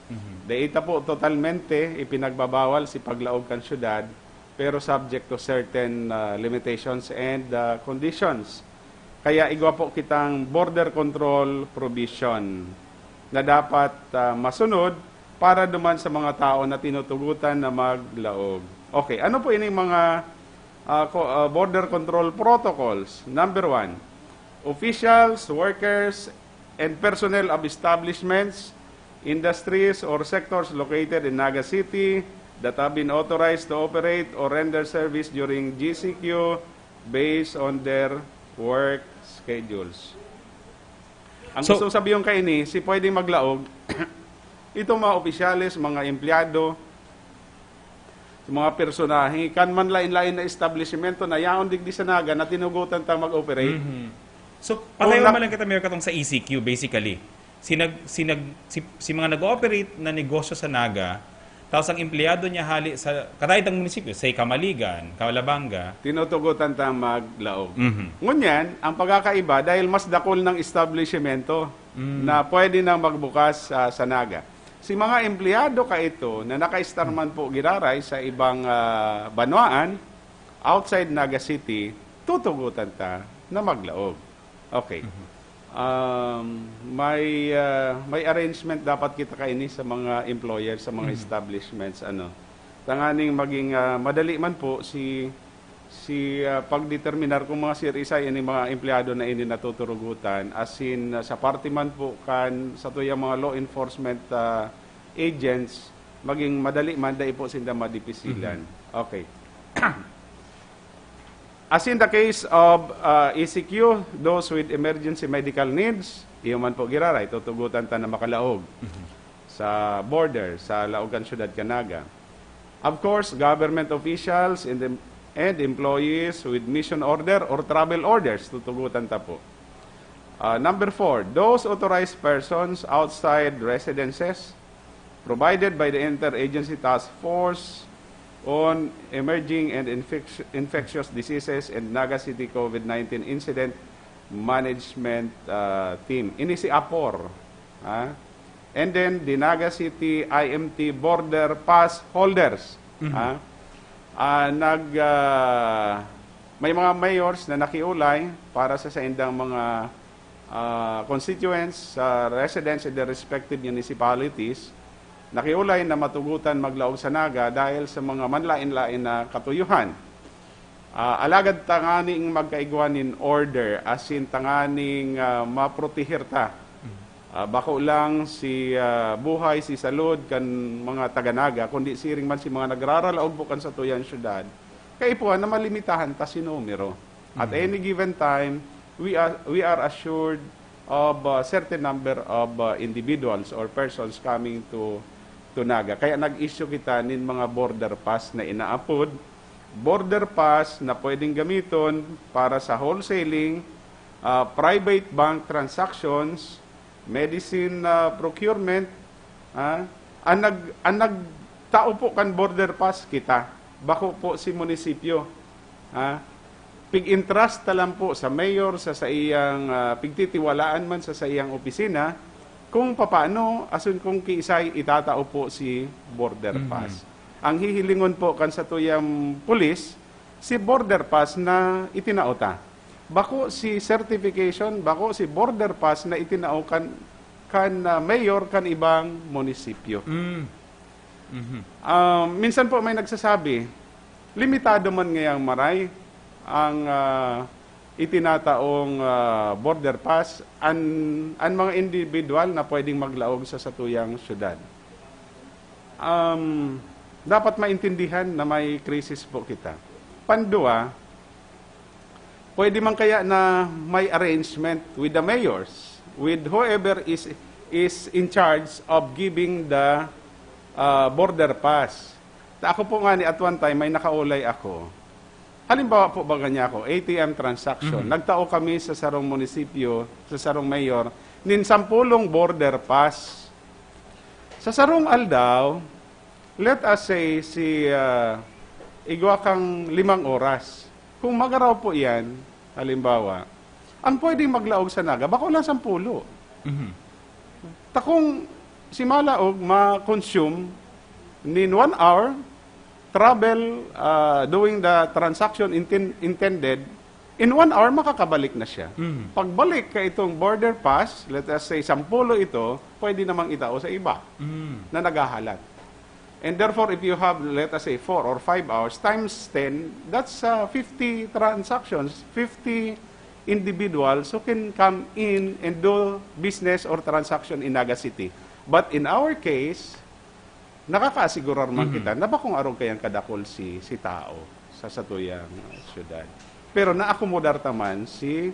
Mhm. Dai ta po totalmente ipinagbabawal si paglaog kan syudad, pero subject to certain ah, limitations and ah, conditions. Kaya igwa po kitang border control provision na dapat ah, masunod para duman sa mga tao na tinutugutan na maglaog. Okay, ano po ining mga ah, co- ah, border control protocols? Number one, officials, workers, and personnel of establishments, industries, or sectors located in Naga City that have been authorized to operate or render service during G C Q based on their work schedules. Ang So- gusto kong sabihin kaini, si pwedeng maglaog, itong mga opisyales, mga empleyado, Sa mga personahe, kan man lain-lain na establishmento na yaon digdi sa Naga na tinugutan ta mag-operate. Mhm. So, patay Kung man na- lang kita, Mayor, katong sa E C Q, basically. Sinag, sinag, si, si mga nag-ooperate na negosyo sa Naga, tapos ang empleyado niya hali sa, katahid ang munisipyo, say, Camaligan, Calabanga. Tinutugutan ta maglaog. Mhm. Ngunyan, ang pagkakaiba, dahil mas dakul ng establishmento Mm. na pwede nang magbukas sa, sa Naga. Si mga empleyado ka ito na naka-estar man po giraray sa ibang, ah, banwaan, outside Naga City, tutugutan ta na maglaog. Okay. Mhm. Um, may, ah, may arrangement dapat kita kaini sa mga employer, sa mga Mhm. establishments, ano. Tanganing maging, ah, madali man po si, si, ah, pagdeterminar kung mga C R S I ini mga empleyado na ini natuturugutan, as in, ah, sa parte man po kan satuyang mga law enforcement, ah, agents, maging madali man, dai po sinda madipisilan. Mhm. Okay. As in the case of, uh, E C Q, those with emergency medical needs, iyo man po giraray, tutugutan ta na makalaog Mhm. sa border, sa laog kan syudad kan Naga. Of course, government officials and, em-, and employees with mission order or travel orders, tutugutan ta po. Uh, number four, those authorized persons outside residences provided by the Interagency Task Force on Emerging and Infec-, Infectious Diseases and Naga City COVID nineteen Incident Management, uh, Team. Ini si apor, ha? And then, the Naga City I M T border pass holders, Mhm. ha? Ah, nag, ah, may mga mayors na nakiulay para sa saindang mga, ah, constituents, sa residents in their respective municipalities, nakiulay na matugutan maglaog sa Naga dahil sa mga manlain-lain na katuyuhan. Ah, alagad tanganing magkaigwa nin order, asin tanganing, ah, maproteher ta. Mm. Ah, bako lang si, ah, buhay, si salud kan mga taga Naga, kundi siring man si mga nagraralaog po kan satuyang syudad, kaipuhan na malimitahan ta si numero. At Mm. any given time, we are, we are assured of a certain number of, uh, individuals or persons coming to, to Naga. Kaya nag-issue kita nin mga border pass na inaapod, border pass na pwedeng gamiton para sa wholesaling, uh, private bank transactions, medicine, uh, procurement, ah, ang nag-, ang nagtao po kan border pass kita, bako po si munisipyo. Ha? Pig-entrust ta lang po sa mayor, sa saiyang, ah, pigtitiwalaan man sa saiyang opisina, kung papaano, asin kung kiisay itatao po si border Mhm. pass. Ang hihilingon po kan satuyang pulis, si border pass na itinao ta. Bako si certification, bako si border pass na itinao kan, kan, ah, mayor kan ibang munisipyo. Mm. Mhm. Ah, minsan po may nagsasabi, limitado man ngayang maray ang, ah, itinataong, ah, border pass, an, an mga individual na pwedeng maglaog sa satuyang syudad. Um, dapat maintindihan na may krisis po kita. Pandua, pwede man kaya na may arrangement with the mayors, with whoever is, is in charge of giving the, uh, border pass. Ta ako po nga ni at one time, may nakaulay ako. Halimbawa po, baga niya ako, A T M transaction. Mhm. Nagtao kami sa sarong munisipyo, sa sarong mayor, nin sampulong border pass. Sa sarong aldaw, let us say, si, ah, igwa kang limang oras. Kung magaraw po yan, halimbawa, ang pwedeng maglaog sa Naga, bako lang sampulo. Mhm. Takong si Malaog ma-consume nin one hour travel, ah, doing the transaction inten-, intended, in one hour, makakabalik na siya. Mm. Pagbalik ka itong border pass, let us say, sampulo ito, pwede namang itao sa iba Mm. na naghahalat. And therefore, if you have, let us say, four or five hours, times ten, that's, uh, fifty transactions, fifty individuals who can come in and do business or transaction in Naga City. But in our case, nakakaasigurar man Mhm. kita na bakong arog kayang kadakol si, si tao sa satuyang, uh, syudad. Pero naakomodar ta man si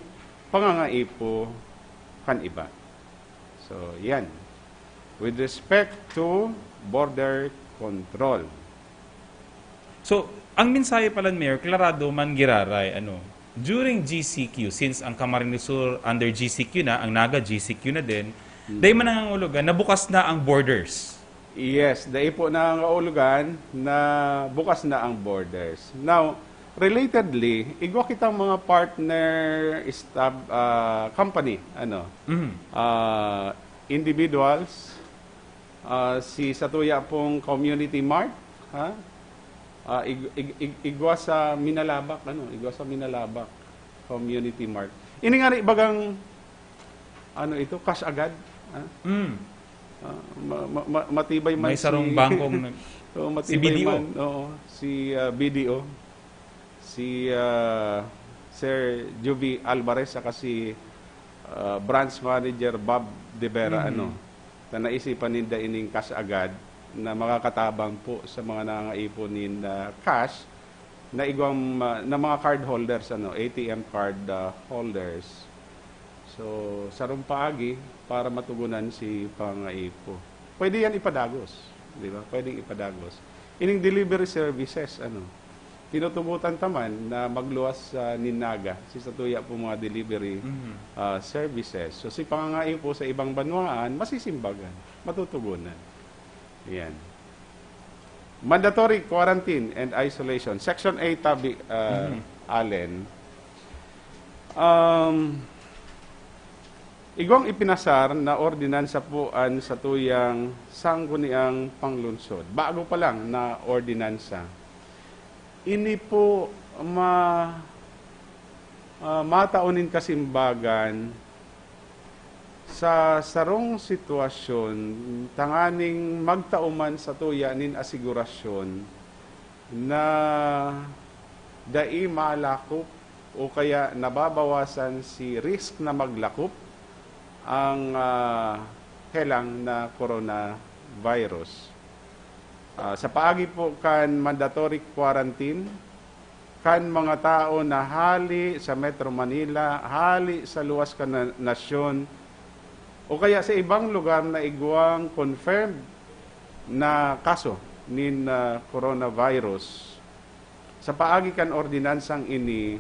pangangaipo kan iba. So, yan. With respect to border control. So, ang mensahe pala ni Mayor, klarado man giraray, ano, during G C Q, since ang Camarines Sur under G C Q na, ang Naga G C Q na din, dahil man nangangahulugan na bukas na ang borders. Yes, dai po nangangahulugan na bukas na ang borders. Now, relatedly, igwa kitang mga partner stab, ah, company, ano, Mhm. ah, individuals, ah, si satuya pong community mart, ha? Ah, ig- ig- ig- igwa sa Minalabac, ano, igwa sa Minalabac community mart. Ini nga rin bagang, ano ito, cash agad, ha? Mm. Ah, ma- ma- ma- matibay man May sarong si bangkong nag- Oo, si matibay B D O. Man, oo, si ah, B D O, si ah, Sir Juvie Alvarez, saka si ah, Branch Manager Bob De Vera, Mhm. ano, na naisipan ninda ining cash agad na makakatabang po sa mga nangangaipon nin ah, cash na igwang ma- na mga card holders, ano, A T M card ah, holders. So, sarong paagi para matugunan si pangaipo. Pwede yan ipadagos, di ba? Pwedeng ipadagos. Ining delivery services, ano, tinutugutan ta man na magluwas sa Ninaga, si satuya po mga delivery Mhm. ah, services. So, si pangangaipo sa ibang banwaan, masisimbagan, matutugunan. Yan. Mandatory quarantine and isolation. Section eight, tabi, ah, Mhm. Allen. Um, igwang ipinasar na ordinansa po an satuyang sangguniang panglunsod. Bago pa lang na ordinansa. Ini po ma, ah, matao nin kasimbagan sa sarong sitwasyon tanganing magtao man satuya nin asigurasyon na dai malakop o kaya nababawasan si risk na maglakop ang ah, helang na coronavirus. Ah, sa paagi po kan mandatory quarantine, kan mga tao na hali sa Metro Manila, hali sa luwas kan na- nasyon, o kaya sa ibang lugar na igwang confirmed na kaso nin ah, coronavirus. Sa paagi kan ordinansang ini,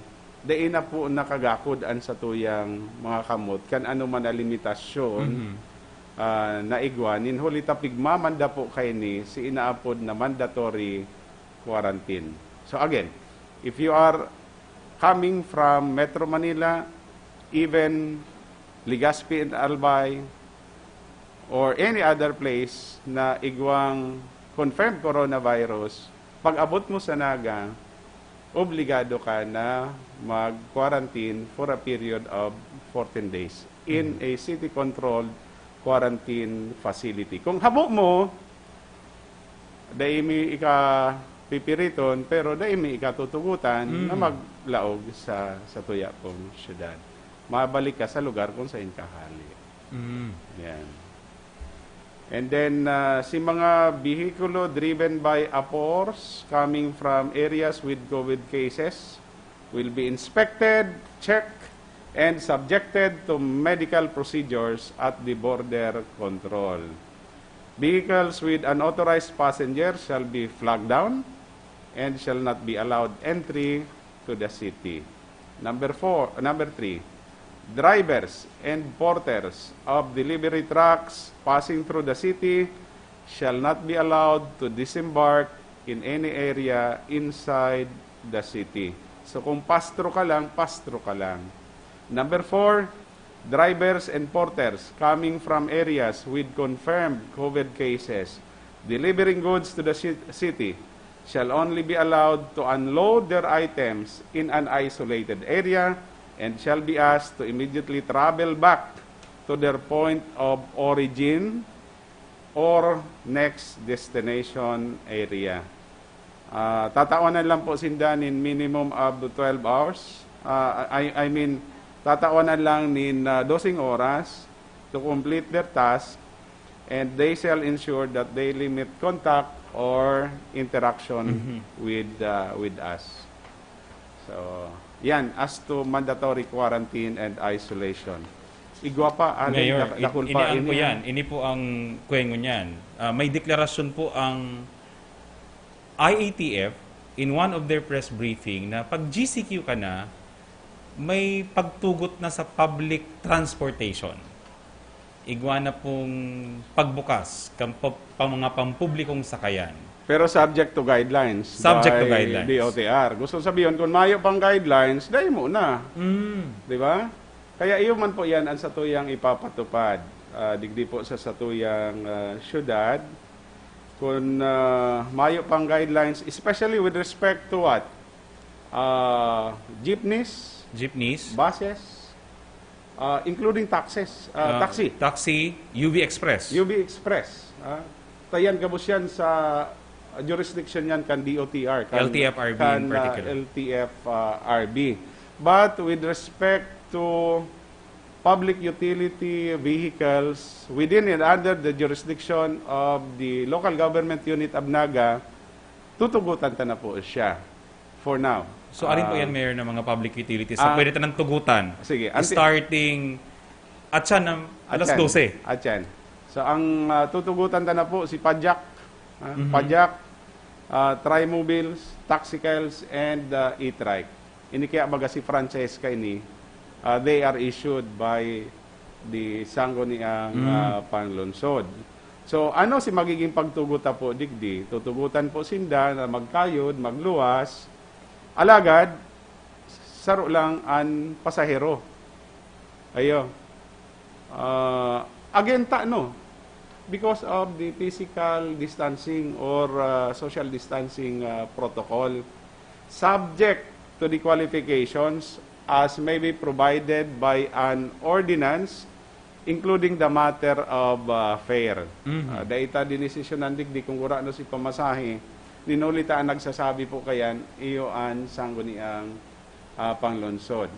dai na po nakagakod an satuyang mga kamot kan anoman na limitasyon Mhm. ah, na igwa nin huli ta pigmamanda po kaini si inaapod na mandatory quarantine. So again, if you are coming from Metro Manila, even Legazpi and Albay, or any other place na igwang confirmed coronavirus, pag-abot mo sa Naga, obligado ka na mag-quarantine for a period of fourteen days in a city-controlled quarantine facility. Kung habo mo, dai mi ika pipiriton, pero dai mi ikatutugutan Mm. na maglaog sa, sa tuya pong syudad. Mabalik ka sa lugar kung saan ka hali. Mm. Yan. And then, ah, si mga bihikulo driven by apors coming from areas with COVID cases will be inspected, checked, and subjected to medical procedures at the border control. Vehicles with unauthorized passengers shall be flagged down and shall not be allowed entry to the city. Number four, number three, drivers and porters of delivery trucks passing through the city shall not be allowed to disembark in any area inside the city. So kung pastro ka lang, pastro ka lang. Number four, drivers and porters coming from areas with confirmed COVID cases delivering goods to the ci- city shall only be allowed to unload their items in an isolated area and shall be asked to immediately travel back to their point of origin or next destination area. Ah, tatawanan lang po sinda nin minimum of twelve hours. Ah, I, I mean, tatawanan lang nin ah, doseng oras to complete their task, and they shall ensure that they limit contact or interaction Mhm. with ah, with us. So, yan, as to mandatory quarantine and isolation. Igwa pa, alin, Mayor, dak- dakul ini pa, ang ini po yan. Yan. Ini po ang kuwengon niyan. Ah, may deklarasyon po ang I A T F in one of their press briefing na pag G C Q ka na, may pagtugot na sa public transportation. Igwa na pong pagbukas kan pa, pa mga pampublikong sakayan. Pero subject to guidelines Subject to by guidelines. D O T R. Gusto sabihin, kung mayo pang guidelines, dai mo na. Mm. Di ba? Kaya iyo man po yan ang satuyang ipapatupad. Ah, digdi po sa satuyang ah, syudad, kung ah, mayo pang guidelines, especially with respect to what? Ah, jeepneys, Jeepneys, buses, ah, including taxes, ah, ah, taxi, taxi, U V Express. U V Express. Ah, tayan gabos yan sa jurisdiction yan kan D O T R, kan, L T F R B kan, in ah, particular. L T F R B. But with respect to public utility vehicles within and under the jurisdiction of the local government unit of Naga, tutugutan ta na po siya for now. So, arin po Ah, yan, Mayor, ng mga public utilities ah, na pwede tanang tugutan sige, anti- starting at siya ng alas Atyan. dose. Atyan. So, ang ah, tutugutan ta na po si Pajak, ah, Mhm. Pajak, ah, Trimobiles, Taxicals, and ah, E-Trike. Ini kaya baga si Francesca ini, ah, they are issued by the Sangguniang Mm. ah, Panlungsod. So, ano si magiging pagtugot ta po digdi? Tutugutan po sinda na magkayod, magluwas. Alagad, saro lang an pasahero. Ayo. Ah, again ta, no? Because of the physical distancing or ah, social distancing ah, protocol, subject to the qualifications as may be provided by an ordinance, including the matter of ah, fare. Mhm. Ah, dai ta dinesisyonan digdi kung gurano si pamasahe, ninuli ta ang nagsasabi po kayan, iyo an Sangguniang ah, Panglungsod.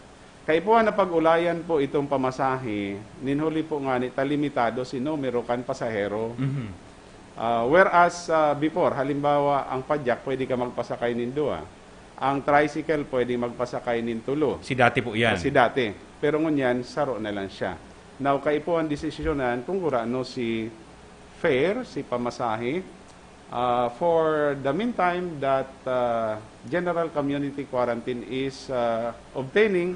Kaipuhan na pag-ulayan po itong pamasahe, ninhuli po ngani ta limitado si numero kan pasahero. Mhm. Ah, whereas ah, before, halimbawa, ang padyak pwede ka magpasakay nin duwa. Ang tricycle pwede magpasakay nin tulo. Si dati po yan. Kasi dati. Pero ngunyan, saro na lang siya. Now, kaipuhan desisyonan kung gurano si fare, si pamasahe. Ah, for the meantime that ah, general community quarantine is ah, obtaining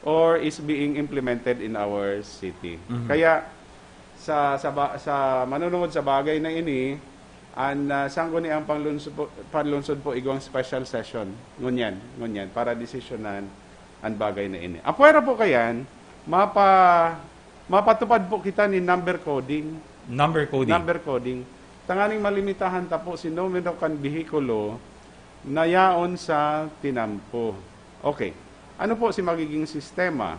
or is being implemented in our city. Mhm. Kaya sa sa, ba- sa manunungod sa bagay na ini, ang ah, Sangguniang Panglungsod po, Panlungsod po igwang special session ngunyan, ngunyan para desisyonan ang bagay na ini. Apwera po kayan, mapa mapatupad po kita ni number coding. Number coding. Number coding. Tanganing malimitahan ta po si numero kan behikulo na yaon sa tinampo. Okay. Ano po si magiging sistema?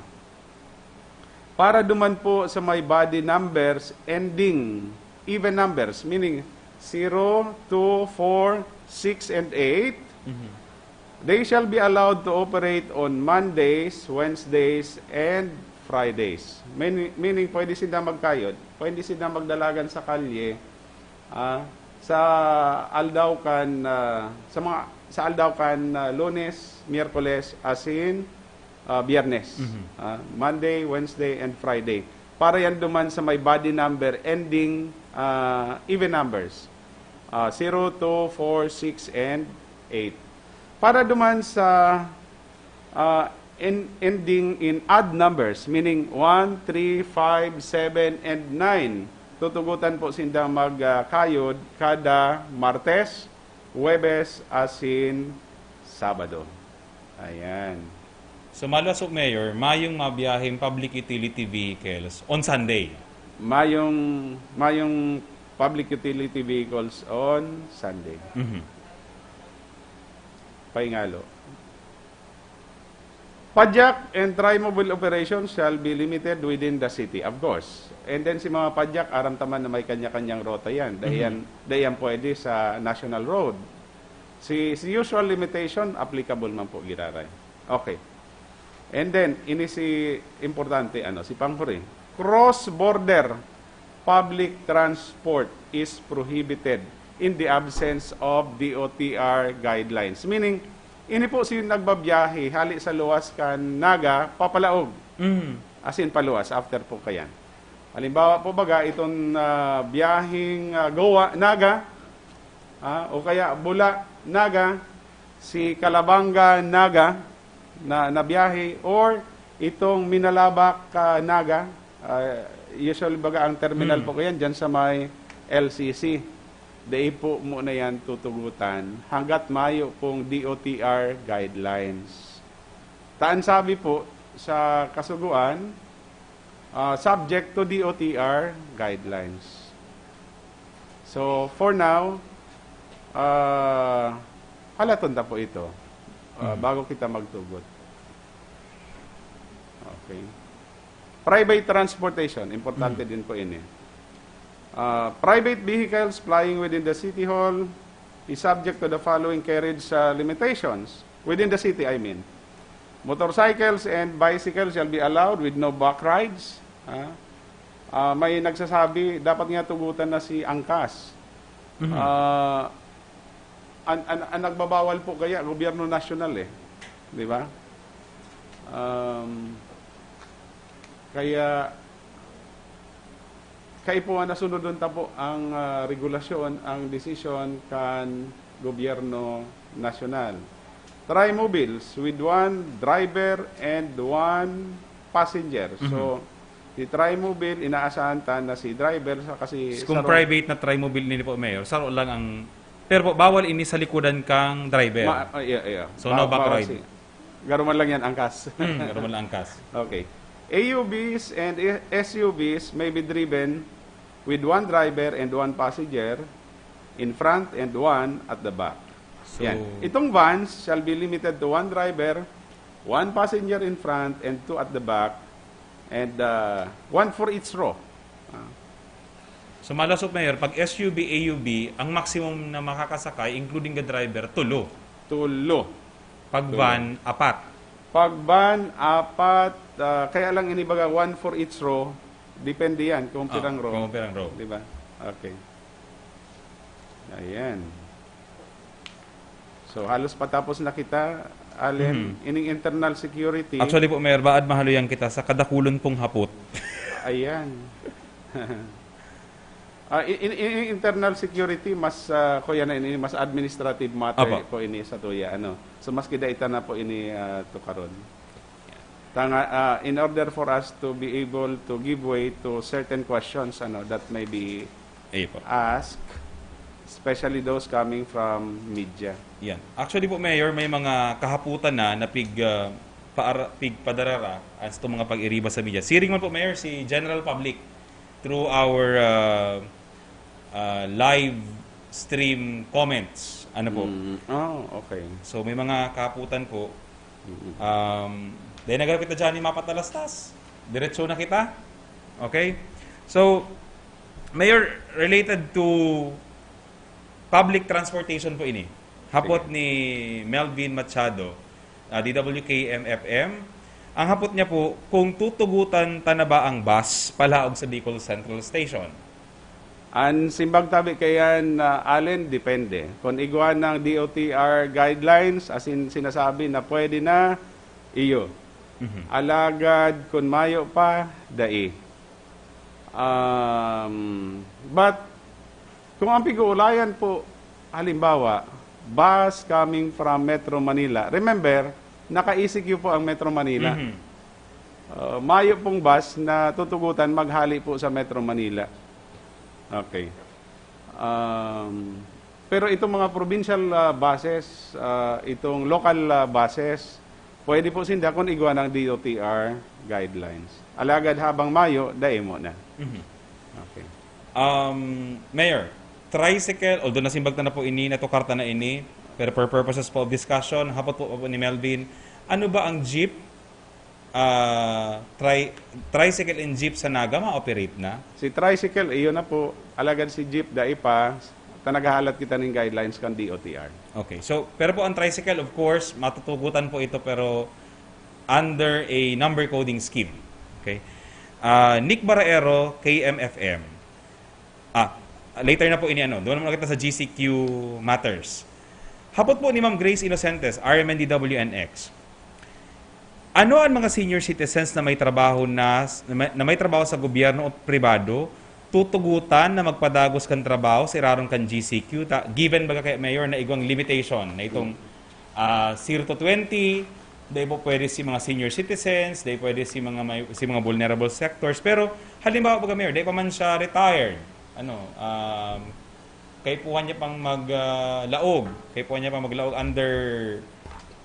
Para duman po sa may body numbers ending even numbers, meaning zero, two, four, six, and eight, Mhm. they shall be allowed to operate on Mondays, Wednesdays, and Fridays. Meaning, meaning pwede sila magkayod, pwede sila magdalagan sa kalye ah, sa aldaw kan ah, sa mga sa aldaw kan ah, Lunes, Miyerkules, asin ah, Biyernes. Mhm. Ah, Monday, Wednesday, and Friday. Para yan duman sa may body number ending ah, even numbers. Ah, zero, two, four, six, and eight. Para duman sa ah, en- ending in odd numbers, meaning one, three, five, seven, and nine. Tutugutan po sindang magkayod kada Martes, Huwebes, asin Sabado. Ayan. So, maluwas po, Mayor, mayong mabiyaheng public utility vehicles on Sunday. Mayong, mayong public utility vehicles on Sunday. Mhm. Paingalo. Padyak and trimobile operations shall be limited within the city, of course. And then si mga padyak, aram ta man na may kanya-kanyang rota yan. Dahil Mhm. yan, dahil yan pwede sa national road. Si, si usual limitation, applicable man po, giraray. Okay. And then, ini si importante, ano, si panghuri. Cross-border public transport is prohibited in the absence of D O T R guidelines. Meaning, ini po si nagbabiyahe hali sa luwas kan Naga, papalaog. Mhm. As in, paluwas, after po kayan. Halimbawa po baga, itong ah, biyaheng ah, Goa, Naga, ah, o kaya Bula, Naga, Si Calabanga Naga na, na biyahe or itong Minalabac, ah, Naga, ah, usually baga ang terminal Hmm. po ko yan, dyan sa may L C C. Dai po muna yan tutugutan hanggat mayo pong D O T R guidelines. Taan sabi po sa kasugoan, ah, subject to D O T R guidelines. So, for now, ah, halaton ta po ito, ah, Mhm. bago kita magtugot. Okay. Private transportation, importante Mhm. din po ini. Ah, private vehicles flying within the city hall is subject to the following carriage, ah, limitations. Within the city, I mean. Motorcycles and bicycles shall be allowed with no back rides. Ah, ah, may nagsasabi, dapat nga tugutan na si angkas. Mhm. Ah, an, an, an nagbabawal po kaya, gobyerno nasyonal eh. Di ba? Um, kaya, kaipuhan na sunodon ta po ang, ah, regulasyon, ang desisyon kan gobyerno nasyonal. Trimobiles with one driver and one passenger. So, Mhm. si trimobile, inaasahan ta na si driver sa kasi Kung sa ro- private na trimobile nini po, Mayor, saro lang ang, pero po, bawal ini sa likodan kang driver. Ma-, ah, yeah, yeah. So, Ba-, no back bawal ride. si-, garo man lang yan, angkas. Hmm, garo man lang angkas. Okay. A U Vs and S U Vs may be driven with one driver and one passenger in front and one at the back. So, Yan. Itong vans shall be limited to one driver, one passenger in front, and two at the back, and, uh, one for each row. Ah. So, malasot, Mayor, pag S U V, A U V, ang maximum na makakasakay, including the driver, tulo. Tulo. Pag Tulo. van, apat. Pag van, apat, ah, kaya lang inibaga one for each row, depende yan kung Ah, pirang row. kung pirang row. Di ba? Okay. Ayan. So, halos patapos na kita, Allen. Mhm. Ining internal security. Actually po, Mayor, baad mahaluyan kita sa kadakulon pong hapot. Ayan. Ah, in, in, in internal security, mas, ah, kuya na ini, mas administrative matter Apo. po ini sa tuya, ano. So, mas kida ita na po ini, ah, tukaron. Tanga, ah, in order for us to be able to give way to certain questions, ano, that may be Ayun po. asked, especially those coming from media. Yan. Actually po, Mayor, may mga kahaputan na na pig, ah, paara-, pigpadarara as to mga pag-iriba sa media. Siring man po, Mayor, si general public through our, ah, ah, live stream comments. Ano po? Mm. Oh, okay. So, may mga kahaputan po. Mm. Um, dahil nagarapit na dyan yung mapatalastas. Diretso na kita. Okay? So, Mayor, related to public transportation po ini. Hapot Sige. ni Melvin Machado, ah, D W K M F M. Ang hapot niya po, kung tutugutan ta na ba ang bus palaog sa Bicol Central Station? An simbag tabi kaiyan, ah, Allen, depende. Kun igwa nang D O T R guidelines, as in sinasabi na pwede na, iyo. Mhm. Alagad kun mayo pa, dai. Um, but kung ang pig-uulayan po, halimbawa, bus coming from Metro Manila. Remember, naka-E C Q po ang Metro Manila. Mhm. Uh, mayo pong bus na tutugutan maghali po sa Metro Manila. Okay. Um, pero itong mga provincial, ah, buses, ah, itong local, ah, buses, pwede po sinda kung igwa ng D O T R guidelines. Alagad habang mayo, dai mo na. Mhm. Okay. Um, Mayor, tricycle, although nasimbag ta na po ini, natukar ta na ini, pero for purposes po of discussion, hapot po, po ni Melvin, ano ba ang jeep, ah, tri-, tricycle and jeep sa Naga ma-operate na? Si tricycle, iyo na po. Alagad si jeep, dai pa. Ta naghahalat kita ning guidelines kan D O T R. Okay. So, pero po ang tricycle, of course, matutugutan po ito, pero under a number coding scheme. Okay? Ah, Nick Baraero, K M F M. Ah, later na po ini, ano. Doon naman kita sa G C Q Matters. Hapot po ni Ma'am Grace Innocentes, R M N D W N X. Ano ang mga senior citizens na may trabaho na, na may, na may trabaho sa gobyerno o pribado, tutugutan na magpadagos kan trabaho sa irarom kan G C Q? Ta, given baga kay Mayor na igwang limitation na itong ah, zero to twenty, dai po pwede si mga senior citizens, dai pwede si mga may, si mga vulnerable sectors. Pero halimbawa, baga, Mayor, dai pa man siya retired. Ano, um, kaipuhan niya pang mag, ah, laog. Kaipuhan niya pang maglaog under,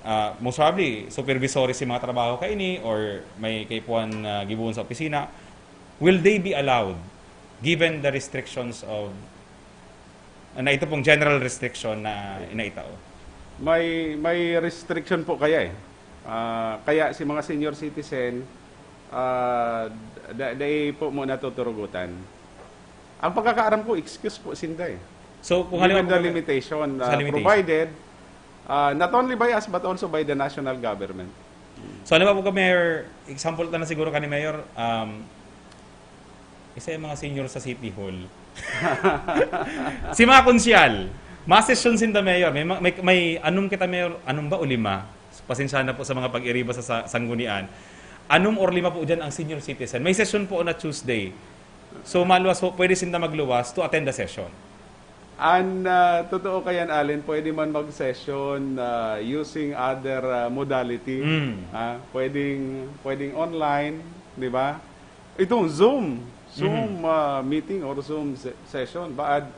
ah, most probably, supervisory si mga trabaho kaini or may kaipuhan na gibohon sa opisina. Will they be allowed given the restrictions of, na ito pong general restriction na inaitao? May, may restriction po kaya eh. Ah, kaya si mga senior citizen, ah, da, dai po muna tuturugutan. Ang pagkakaaram ko, excuse po sinda eh. So, kung Given halimbawa the po, limitation, sa ah, limitation. provided, ah, not only by us but also by the national government. So, halimbawa po, Mayor, example ta na siguro kani Mayor, um, isa yung mga senior sa City Hall. Si mga konsyal, masesyon sinda, Mayor. May, may, may anom kita, Mayor, anom ba o lima? Pasensya na po sa mga pag-iriba sa, sa sanggunian. Anom or lima po dyan ang senior citizen. May session po na Tuesday. So, maluwas po, pwede sinda magluwas to attend the session. An ah, totoo kayan, Allen, pwede man mag-session ah, using other ah, modality. Mm. Ah, pwedeng, pwedeng online, di ba? Itong Zoom, Zoom ah, meeting or Zoom se- session. Baad,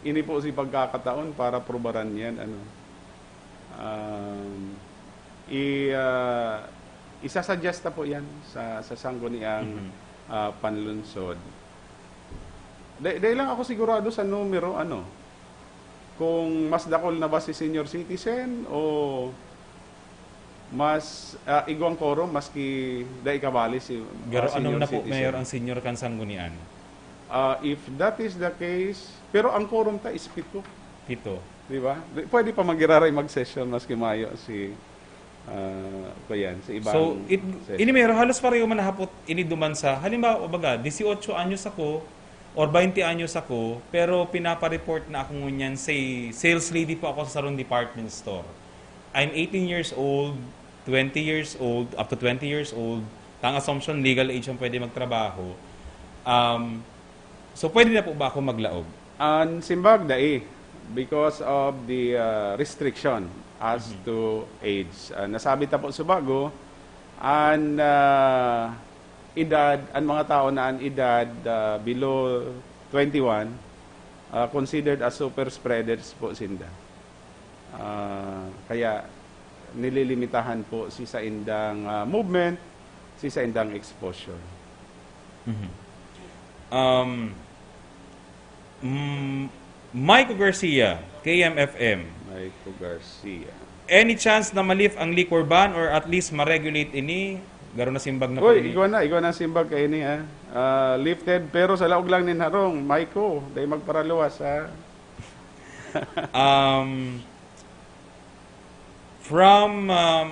ini po si pagkakataon para prubaran yan. Ano? Um, i, ah, isasuggest na po yan sa, sa sangguniang ah, panlunsod. Dai, dai lang ako sigurado sa numero, ano, kung mas dakul na ba si senior citizen o mas ah, igwang quorum maski dai kabali si Pero ah, ano senior na po, citizen. Mayor, ang senior kan sanggunian? Ah, if that is the case, pero ang quorum ta is pito, Pito. di ba? Di- Pwede pa magiraray mag-session maski mayo si ah, kuyan, si ibang So, it, session. ini Mayor, halos pareho man nahapot ini duman sa, halimbawa, baga, dieciocho anyos ako or twenty anyos ako, pero pinapa-report na ako ngunyan, say, sales lady po ako sa sarong department store. I'm eighteen years old, twenty years old, up to twenty years old, tang assumption, legal age ang pwede magtrabaho. Um, so, pwede na po ba ako maglaog? An simbag dai because of the uh, restriction as to age. Uh, nasabi ta po subago, an uh, edad, an mga tao na an edad uh, below twenty-one, uh, considered as super spreaders po sinda. Uh, kaya nililimitahan po si saindang uh, movement, si saindang exposure. Mhm. Um, mm, Mike Garcia, K M F M. Mike Garcia. Any chance na ma-lift ang liquor ban or at least ma-regulate ini? Garo na simbag na po Uy, ini. Igwa na, igwa na simbag kaini ha. Ah, lifted pero sa laog lang nin harong, Maiko, dai magparaluwas ha. Um, from um,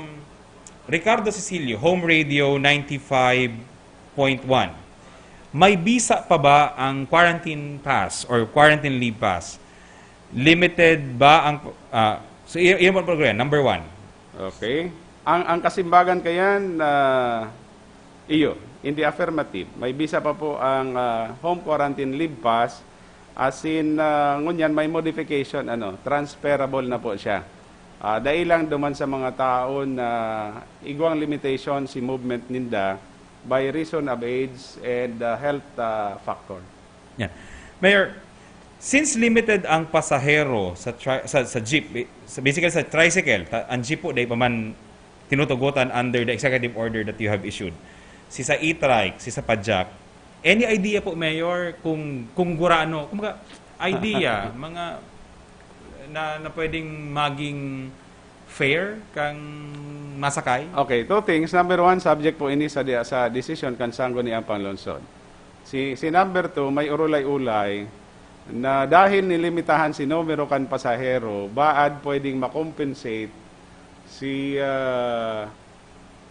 Ricardo Cecilio, Home Radio ninety-five point one. May bisa pa ba ang quarantine pass or quarantine leave pass? Limited ba ang... ah, so, i- iyon po ang program. Number one. Okay. Ang ang kasimbagan kayan na iyo, in the affirmative. May bisa pa po ang ah, home quarantine leave pass. As in, ah, ngunyan may modification, ano, transferable na po siya. Ah, dai lang duman sa mga tao na igwang limitation si movement ninda by reason of age and ah, health ah, factor. Yan. Mayor, since limited ang pasahero sa, tri- sa, sa jeep, eh, sa, basically sa tricycle, ta, ang jeep po, dahil pa man tinutugutan under the executive order that you have issued. Si sa e-trike, si sa pajak, any idea po, Mayor, kung, kung gurano, kumbaga, idea, mga na, na pwedeng maging fair kang masakay? Okay, two things. Number one, subject po ini sa, di- sa decision kan Sangguniang Panlungsod. Si, si number two, may urulay-ulay na dahil nilimitahan si numero kan pasahero, baad pwedeng makompensate si ah,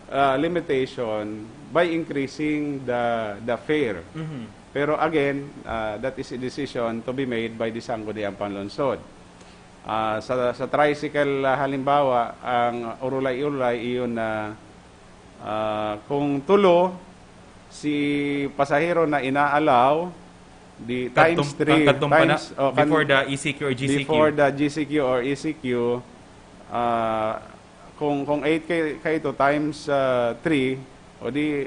ah, limitation by increasing the the fare. Mhm. Pero again, ah, that is a decision to be made by the Sangguniang Panlungsod. Ah, sa, sa tricycle, ah, halimbawa, ang urulay-urulay iyon na ah, kung tulo si pasahero na ina-allow, di times Kadtong- three, kadtong pa na, times, oh, kan- before the E C Q or G C Q. Before the G C Q or E C Q, ah, Kung, kung eight K, K ito times, ah, three, o di,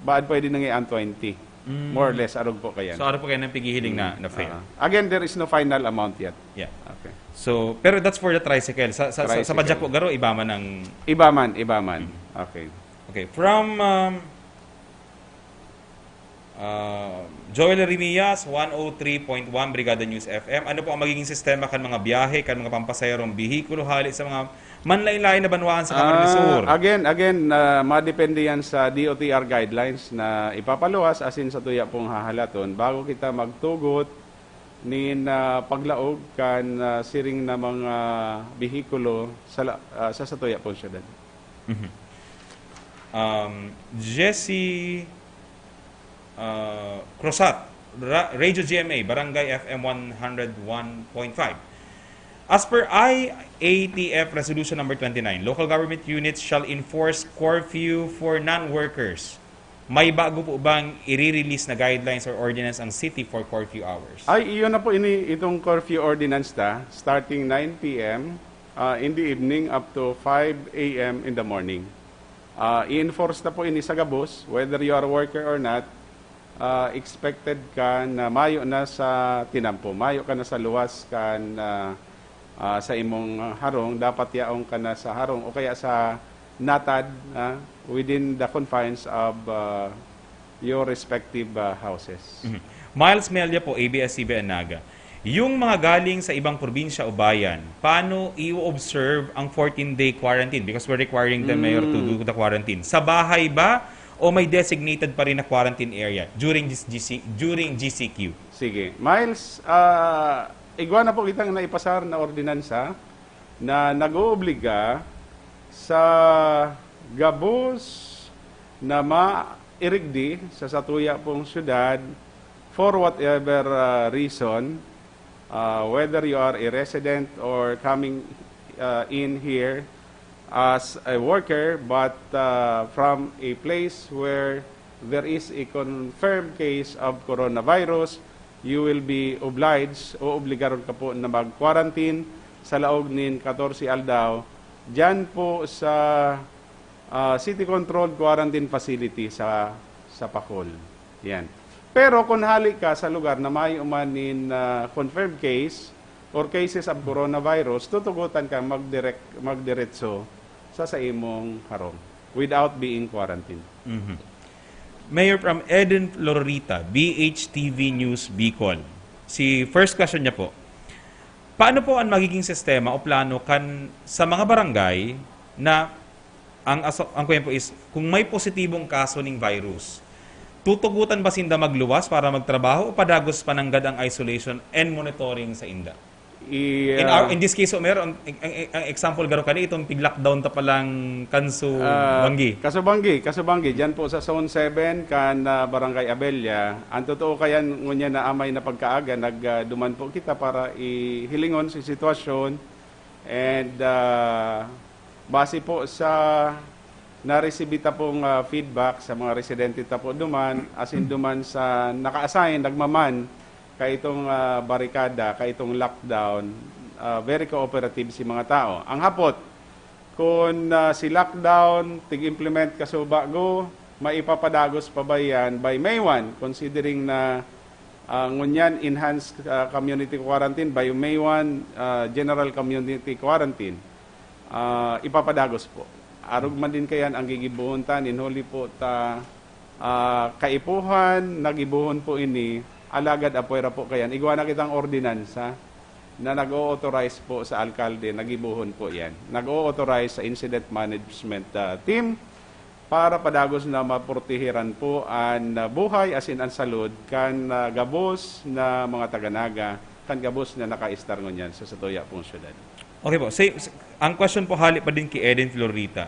baad pwede na nga ang twenty. Mm. More or less, arog po kayan. So, arog po kayan ang pighihiling na, Mm. na fare. Ah. Again, there is no final amount yet. Yeah. Okay. So, pero that's for the tricycle. Sa, sa, sa, sa Tricycle. Padyak po, garo, iba man ang Iba man, iba man. Mm. Okay. Okay. From, um, Ah, Joel Remillas, one oh three point one Brigada News F M. Ano po ang magiging sistema kan mga biyahe, kan mga pampasaherong behikulo hali sa mga manlain-lain na banwaan sa Camarines Ah, Sur? Again, again, ah, madepende yan sa D O T R guidelines na ipapaluwas asin sa tuya pong hahalaton bago kita magtugot nin, ah, paglaog kan, ah, siring na mga behikulo sa la-, ah, sa satuya pong syudad. Mhm. Um, Jesse, uh, Crosat, Ra-, Radio G M A, Barangay F M one hundred one point five. As per I A T F Resolution Number twenty-nine, local government units shall enforce curfew for non-workers. May bago po bang i-release na guidelines or ordinance ang city for curfew hours? Ay, iyon na po ini, itong curfew ordinance ta, starting nine P M, ah, in the evening up to five A M in the morning. Ah, i-enforce na po ini sa gabos, whether you are a worker or not, ah, expected ka na mayo na sa tinampo, mayo ka na sa luwas kan, ah, ah, sa imong harong, dapat yaon ka na sa harong o kaya sa natad, ah, within the confines of, ah, your respective, ah, houses. Mhm. Miles Melia po, A B S C B N Naga. Yung mga galing sa ibang probinsya o bayan, paano i-observe ang fourteen-day quarantine? Because we're requiring them, Mayor, to Mm. do the quarantine. Sa bahay ba o may designated pa rin na quarantine area during this G C, during G C Q? Sige. Miles, ah, igwa na po kitang naipasar na ordinansa na nag-oobliga sa gabos na mairigdi sa satuya pong syudad for whatever, ah, reason, ah, whether you are a resident or coming, ah, in here as a worker, but, ah, from a place where there is a confirmed case of coronavirus, you will be obliged o obligaron ka po na mag-quarantine sa laog nin katorse aldaw diyan po sa, ah, city controlled quarantine facility sa, sa Pacol. Yan. Pero kung hali ka sa lugar na mayo man nin, ah, confirmed case or cases of coronavirus, tutugutan ka magdirek-, magdiretso sa, sa imong harong without being quarantined. Mhm. Mayor, from Eden Florita, B H T V News Bicol. Si first question niya po, paano po ang magiging sistema o plano kan sa mga barangay na ang aso-, ang kuyan po is, kung may positibong kaso ning virus, tutugutan ba sinda magluwas para magtrabaho o padagos pa nanggad ang isolation and monitoring sa inda? I, In our, ah, in this case, so, meron, ang, ang, ang example garo kani, itong pig-lockdown ta palang Kanso Ah, Banggi. Kaso Banggi, Kaso Banggi, diyan po sa Zone seven, kan, ah, Barangay Abella. Ang totoo kayan, ngunyan na amay na pagkaaga, nag, ah, duman po kita para ihilingon si sitwasyon. And, ah, base po sa naresibi ta pong, ah, feedback sa mga residente ta po duman, as in duman sa naka-assign, nagmaman, kaitong, ah, barikada, kaitong lockdown, ah, very cooperative si mga tao. Ang hapot, kun, ah, si lockdown, tig-implement kasubago, maipapadagos pa ba yan by May one, considering na, ah, ngunyan enhanced, ah, community quarantine, by May one, ah, general community quarantine, ah, ipapadagos po. Arog man din kayan ang gigibohon ta, nin huli po ta, ah, kaipuhan, nagibohon po ini, alagad apwera po kayan. Igwa na kitang ordinansa na nag-o-authorize po sa alkalde, nagibohon po yan. Nag-o-authorize sa incident management, ah, team para padagos na maprotehiran po an, ah, buhay, asin an salud kan, ah, gabos na mga taga-Naga, kan gabos na nakaistar ngunyan sa satuya pong syudad. Okay po. Say, s-, ang question po hali pa din kay Eden Florita.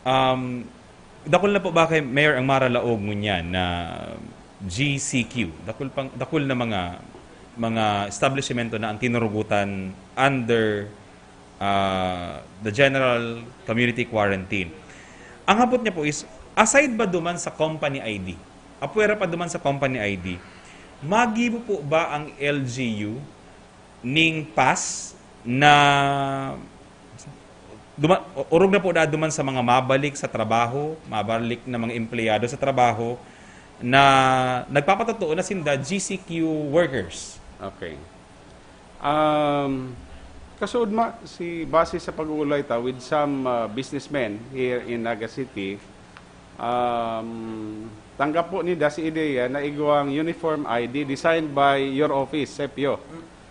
Um, dakul na po ba kay Mayor ang maralaog ngunyan na G C Q? Dakul pang, dakul na mga, mga establishmento na ang tinurugutan under, ah, the general community quarantine. Ang hapot niya po is, aside ba duman sa company I D, apwera pa duman sa company I D, magibo po ba ang L G U ning pass na duma-, orog na po na duman sa mga mabalik sa trabaho, mabalik na mga empleyado sa trabaho na nagpapatotoo na sinda G C Q workers. Okay. Um, kasuod ma, si base sa pag-uulay ta with some uh, businessmen here in Naga City, um, tanggap po ninda si ideya na igwang uniform I D designed by your office, Sepio.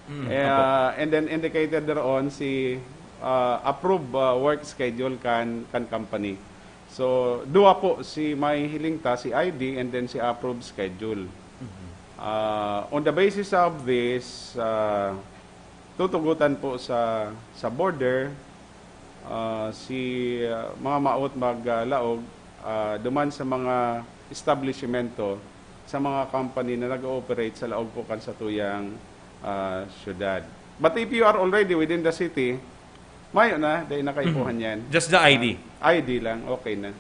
Mm, Eh, opo. uh, and then indicated thereon si uh, approved uh, work schedule kan kan company. So, duwa po si mahihiling ta, si I D and then si approved schedule. Uh, on the basis of this, uh, tutugutan po sa sa border uh, si uh, mga maot maglaog uh, duman sa mga establishmento, sa mga company na nag-ooperate sa laog po kan satuyang uh, syudad. But if you are already within the city, mayo na, dai na kaipuhan yan. Just the I D. Ah, I D lang, okay na.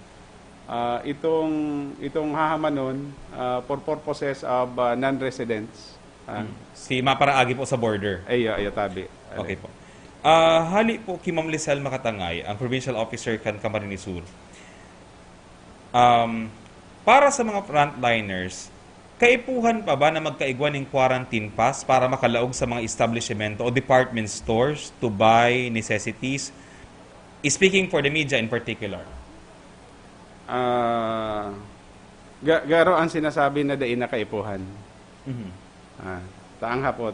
Ah, itong itong hahamanon ah, for purposes of ah, non-residents. Ah, Mm. Si maparaagi po sa border. Ayo, ayo, tabi. Okay po. Ah, hali po kay Ma'am Lisel Makatangay, ang provincial officer kan Camarines Sur. Um, para sa mga frontliners, kaipuhan pa ba na magkaigwa ning quarantine pass para makalaog sa mga establishmento o department stores to buy necessities? Speaking for the media in particular. Ah, ga- garo ang sinasabi na dai na kaipuhan. Mhm. Ah, taang hapot.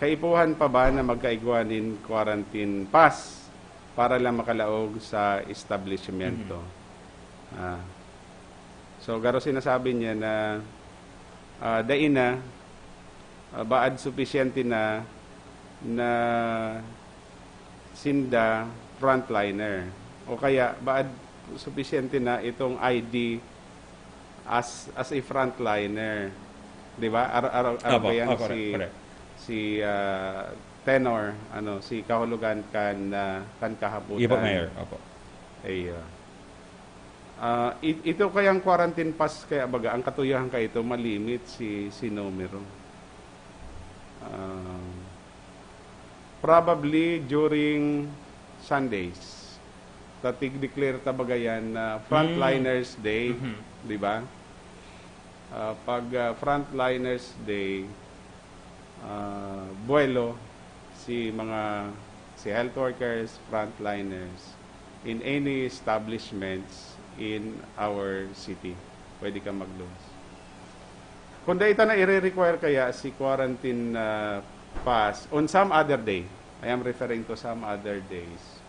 Kaipuhan pa ba na magkaigwa nin quarantine pass para lang makalaog sa establishmento? Ah. So, garo sinasabi niya na ah, dai na, ah, baad supisyente na na sinda frontliner. O kaya, baad supisyente na itong I D as as a frontliner. Di ba? Araw-araw araw Opo, ba yan opo, correct, si correct. si ah, tenor, ano, si kahulugan kan ah, kan kahaputan. Iyo po, Mayor. Opo. Iyo. Ah, it- ito kayang quarantine pass kaya baga, ang katuyahan ka ito, malimit si si numero. Ah, probably during Sundays. Tatig declare ta baga yan na frontliners day, Mhm. di ba? Ah, pag ah, frontliners day, ah, buwelo si mga si health workers, frontliners in any establishments in our city. Pwede kang magluwas. Kung dai ta na i-require kaya si quarantine ah, pass on some other day, I am referring to some other days.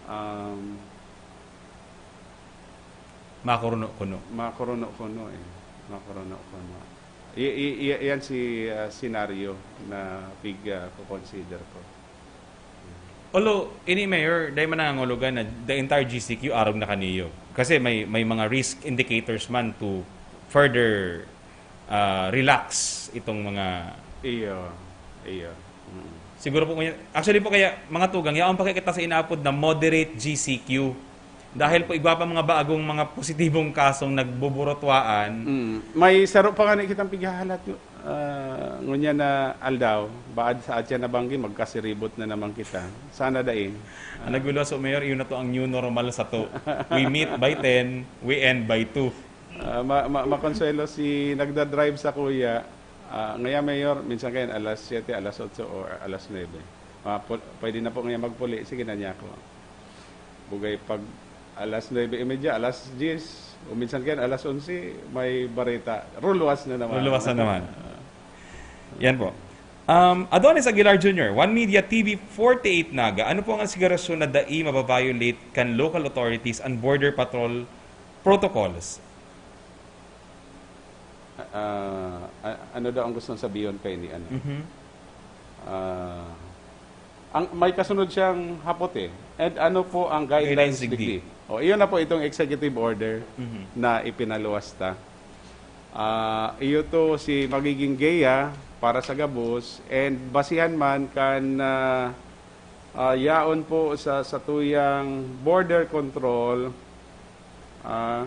Um, Makuruno-kuno. Makuruno-kuno eh. Makuruno-kuno. I, i, i, yan si ah, senaryo na pig ah, ko-consider ko. Although, ini Mayor, dahil man nangangulugan na the entire G C Q arog na kaniyo. Kasi may may mga risk indicators man to further ah, relax itong mga Iyo. Iyo. Mm. Siguro po, ngayon- actually po, kaya mga tugang, yaon pa kaya kita sa inaapod na moderate G C Q. Dahil po, igwa pa mga bagong mga positibong kasong nagbuburotwaan. Mm. May saro pa nga na kitang pighahalat yo. Ah, ngunya na aldaw, baad sa atya na banggi, magkasiribot na naman kita. Sana dai. Ang naguluwas po, Mayor, yun na to ang new normal sa to. We meet by ten, we end by two. Ah, ma- ma- makonsuelo si nagda-drive sa kuya. Ah, ngaya, Mayor, minsan kayan alas siyete, alas otso, or alas nuebe. Ah, pu- pwede na po ngayon magpuli. Sige na niya ako. Bugay pag alas nuebe y media, alas diyes, o minsan kayan alas onse, may bareta. Ruluwas na naman. Ruluwas na naman. Yan po. Um, Adonis Aguilar Junior, One Media T V forty-eight Naga, ano po ang asegurasyon na dai mabaviolate kan local authorities and border patrol protocols? Ah, a- ano daw ang gustong sabihin kay ni ano? Mhm. Ah, ang may kasunod siyang hapot eh. And ano po ang guidelines, Guidelines digdi. Digdi? O, iyon na po itong executive order Mhm. na ipinaluwas ta. Ah, iyo to si magiging geya para sa gabos and basihan man kan ah, ah, yaon po sa satuyang border control ah,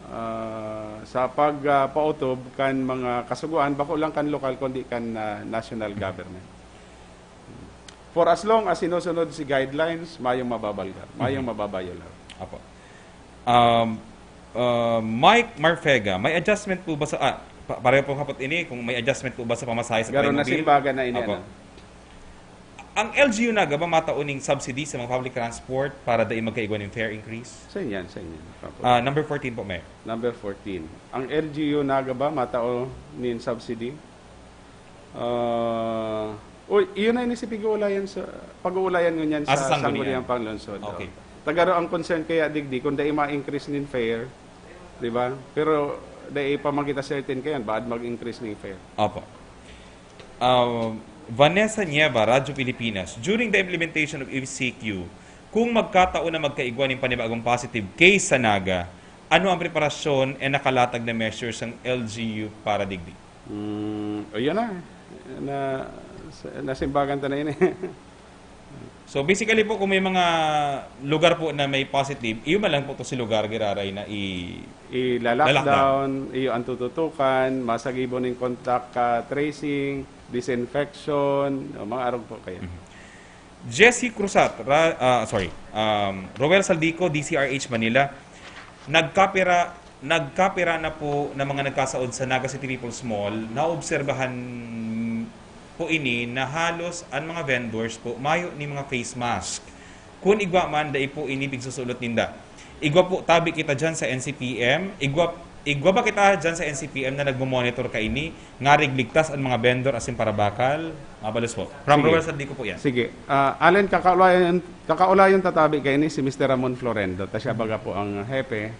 ah, sa pagpautob kan mga kasugoan, bako lang kan lokal kundi kan ah, national government. For as long as sinusunod si guidelines, mayong mababalga, mayong mababayolar. Apo. Um, uh, Mike Marfega, may adjustment po ba sa... Ah, pa- pareho po kapot ini, kung may adjustment po ba sa pamasahe sa Garo na Playmobil? Simbagan na ini, Apo. Ano? Ang L G U Naga ba matao ning subsidy sa mga public transport para dai magkaigwa ning fare increase? Sa inyan, sa inyan. Apo. Ah, number fourteen po, Mayor. Number fourteen. Ang L G U Naga ba matao nin subsidy? Ah, uy, iyon na ini si pag-uulayan sa pag-uulayan ngunyan Ah, sa sa Sangguniang. Sangguniang Panglunsod. Okay. Tagaro ang concern kaya digdi kung dai ma-increase nin fare, di ba? Pero dai pa man kita certain kayan, baad mag-increase nin fare. Opo. Um, Vanessa Nieva, Radyo Pilipinas, during the implementation of E C Q, kung magkataon na magkaigwa ning panibagong positive case sa Naga, ano ang preparasyon e nakalatag na measures ng L G U para digdi? Mm, o yan na. Na, nasimbagan ta na ini. So basically po, kung may mga lugar po na may positive, iyo man lang po to si lugar giraray na i... I-lockdown, iyo ang tututukan, masagibo ning contact ah, tracing, disinfection, o, mga arog po kayo. Jesse Cruzat, ra, ah, sorry, um, Roel Saldico, D C R H Manila, nagkapira, nagkapira na po ng mga nagkasaod sa Naga City People's Mall, naobserbahan po ini na halos ang mga vendors po mayo ni mga face mask. Kun igwa man, dai po ini pigsusulot ninda. Igwa po tabi kita dyan sa N C P M. Igwa, igwa ba kita dyan sa N C P M na nagmo-monitor kaini? Ngarig ligtas ang mga vendor asin parabakal? Mabalos po. From Sige. Roel Saldico po yan. Sige. Ah, Allen, kakaulayan, kakaulayan tatabi kayo ni si Mister Ramon Florendo. Ta siya baga po ang hepe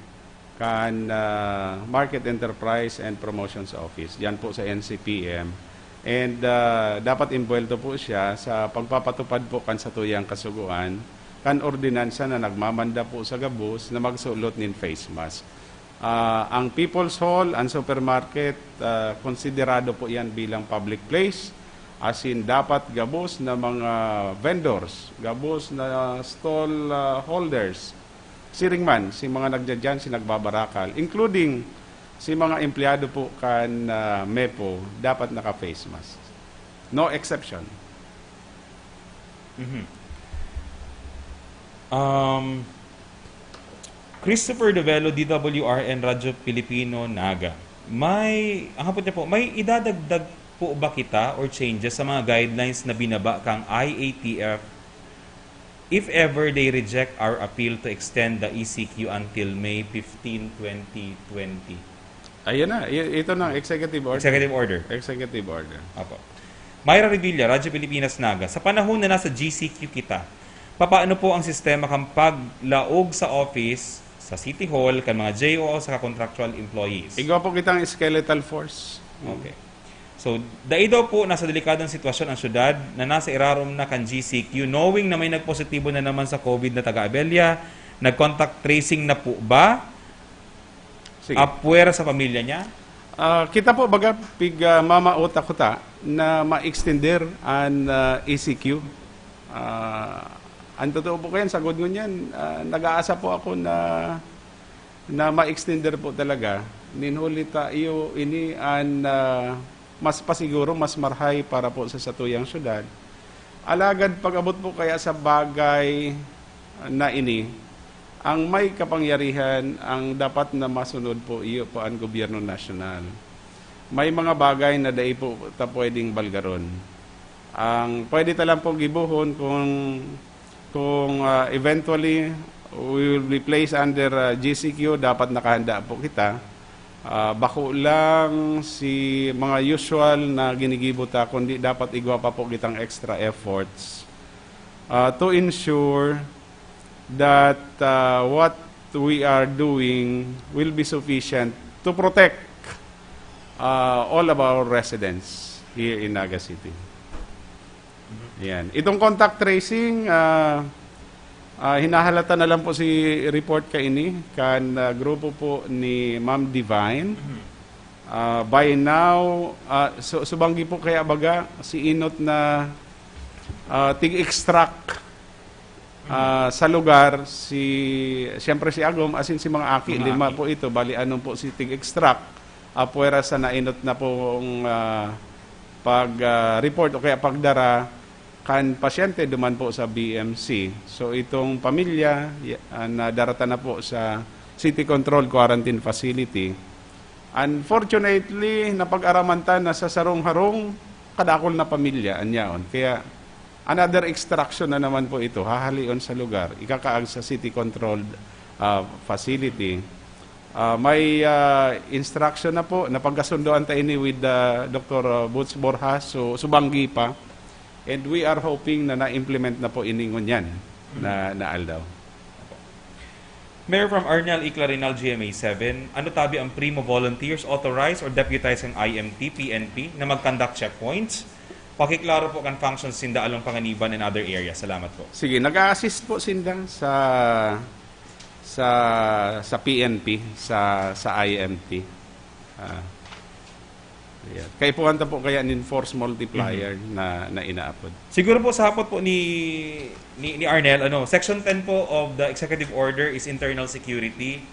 kan ah, Market Enterprise and Promotions Office. Diyan po sa N C P M. And ah, dapat imbuwelto po siya sa pagpapatupad po kan satuyang kasugoan, kan ordinansa na nagmamanda po sa gabos na magsulot nin face mask. Ah, ang People's Hall, ang supermarket, ah, konsiderado po yan bilang public place. As in, dapat gabos na mga vendors, gabos na stall ah, holders, siring man, si mga nagdadyan, si nagbabarakal, including si mga empleyado po kan ah, mepo, dapat naka-face mask. No exception. Mhm. Um, Christopher Dovelo, D W R N Radyo Pilipino, Naga. May, ang hapot niya po, may idadagdag po ba kita or changes sa mga guidelines na binaba kang I A T F if ever they reject our appeal to extend the E C Q until May fifteen, twenty twenty? Ayan na, i- ito na, executive order. Executive order. Executive order. Apo. Myra Revilla, Radyo Pilipinas Naga. Sa panahon na nasa G C Q kita, papaano po ang sistema kan paglaog sa office, sa City Hall, kan mga J O o sa contractual employees? Igwa po kitang skeletal force. Okay. So, dai daw po nasa delikadong sitwasyon ang syudad na nasa irarom na kan G C Q, knowing na may nagpositibo na naman sa COVID na taga Abella, nag-contact tracing na po ba? Sige. Apwera sa pamilya niya? Ah, kita po baga pig ah, mamaot ako ta na ma-extender an ah, E C Q. Ah, ang totoo po kayan, sagod ngunyan, ah, nag-aasa po ako na na ma-extender po talaga. Nin huli ta iyo ini an ah, mas pasiguro, mas marhay para po sa satuyang syudad. Alagad pag-abot po kaya sa bagay na ini, ang may kapangyarihan, ang dapat na masunod po, iyo po ang gobyerno nasyonal. May mga bagay na dai po ta pwedeng balgaron. Ang pwede ta lang po gibohon kung, kung ah, eventually we will be placed under ah, G C Q, dapat nakahanda po kita. Ah, bako lang si mga usual na ginigibo ta, kundi dapat igwa pa po kitang extra efforts ah, to ensure that ah, what we are doing will be sufficient to protect ah, all of our residents here in Naga City. Yan. Itong contact tracing, ah, ah, hinahalata na lang po si report kaini kan ah, grupo po ni Ma'am Divine. Ah, by now, ah, su- subanggi po kaya baga si inot na ah, tig-extract ah, sa lugar, si, siyempre si Agom, asin si mga aki, Mga lima aki. po ito, bali anom po si tig-extract, apwera sa nainot na pong ah, pag-report o kaya pagdara kan pasyente duman po sa B M C. So, itong pamilya, y-, ah, nadarata na po sa City Control Quarantine Facility. Unfortunately, napag-araman ta na sa sarong harong, kadakol na pamilya, an yaon. Kaya, another extraction na naman po ito, hahalion sa lugar, ikakaag sa City Controlled, ah, Facility. Ah, may, ah, instruction na po, napagkasundoan ta ini with, ah, Doktor Boots Borja, so, subanggi pa. And we are hoping na na-implement na po ini ngunyan na, na aldaw. Mayor from Arnel E. Clarinal, G M A seven, ano tabi ang Primo volunteers, authorized or deputized ang I M T, P N P, na mag-conduct checkpoints? Pakiklaro po kan functions sinda along Panganiban and other areas. Salamat po. Sige, nag-a-assist po sinda sa sa sa P N P, sa sa I M T. Ah. Ayan. Kaipuhan ta po kaya nin force multiplier na, na inaapod. Siguro po sa hapot po ni ni, ni Arnel, ano, Section ten po of the Executive Order is internal security.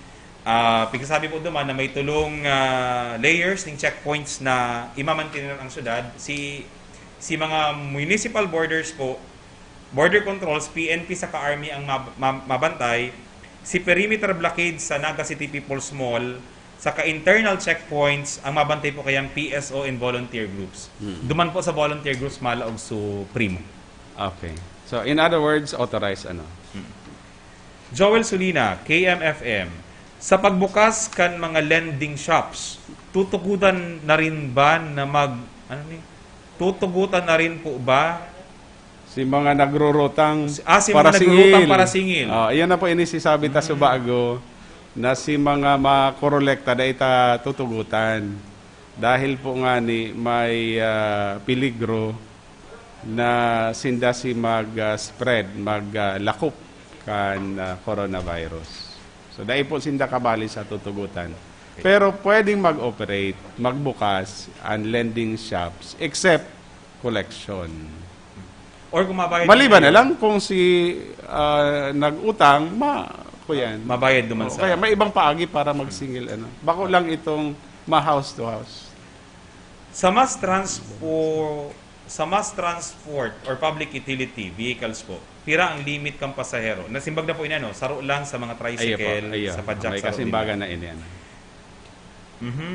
Ah, pigsasabi po duman na may tulong, ah, layers ning checkpoints na imamantener ang syudad. Si si mga municipal borders po, border controls, P N P saka Army ang mab- ma- mabantay. Si perimeter blockade sa Naga City People's Mall, saka internal checkpoints ang mabantay po kayang P S O and volunteer groups. Duman po sa volunteer groups, malaog su Primo. Okay. So, in other words, authorized ano? Joel Sulina, K M F M, sa pagbukas kan mga lending shops, tutugutan na rin ba na mag ano ni? Tutugutan na rin po ba? Si mga nagrurutang Ah, si mga parasingil. nagrurutang parasingil. Ah, iyan na po ini si sabi ta subago na si mga makorolekta dai ta tutugutan. Dahil po nga ni may ah, peligro na sinda si mag-spread, maglakop kan ah, coronavirus. So dai po sinda kabali sa tutugutan. Pero pwedeng mag-operate, magbukas ang lending shops except collection. Or kung mabayad Maliban na kayo, lang kung si ah, nag-utang, ma kuyan. Mabayad naman O, sa kaya may ibang paagi para magsingil ano. Bako lang itong ma house to house. Sa mass transpo sa mass transport or public utility vehicles po, pira ang limit kan pasahero? Nasimbag na po ini, ano, saro lang sa mga Ayo tricycle, po, ayo. Sa padjak, May saro din kasimbagan yan. Na ini. Ano. Mhm.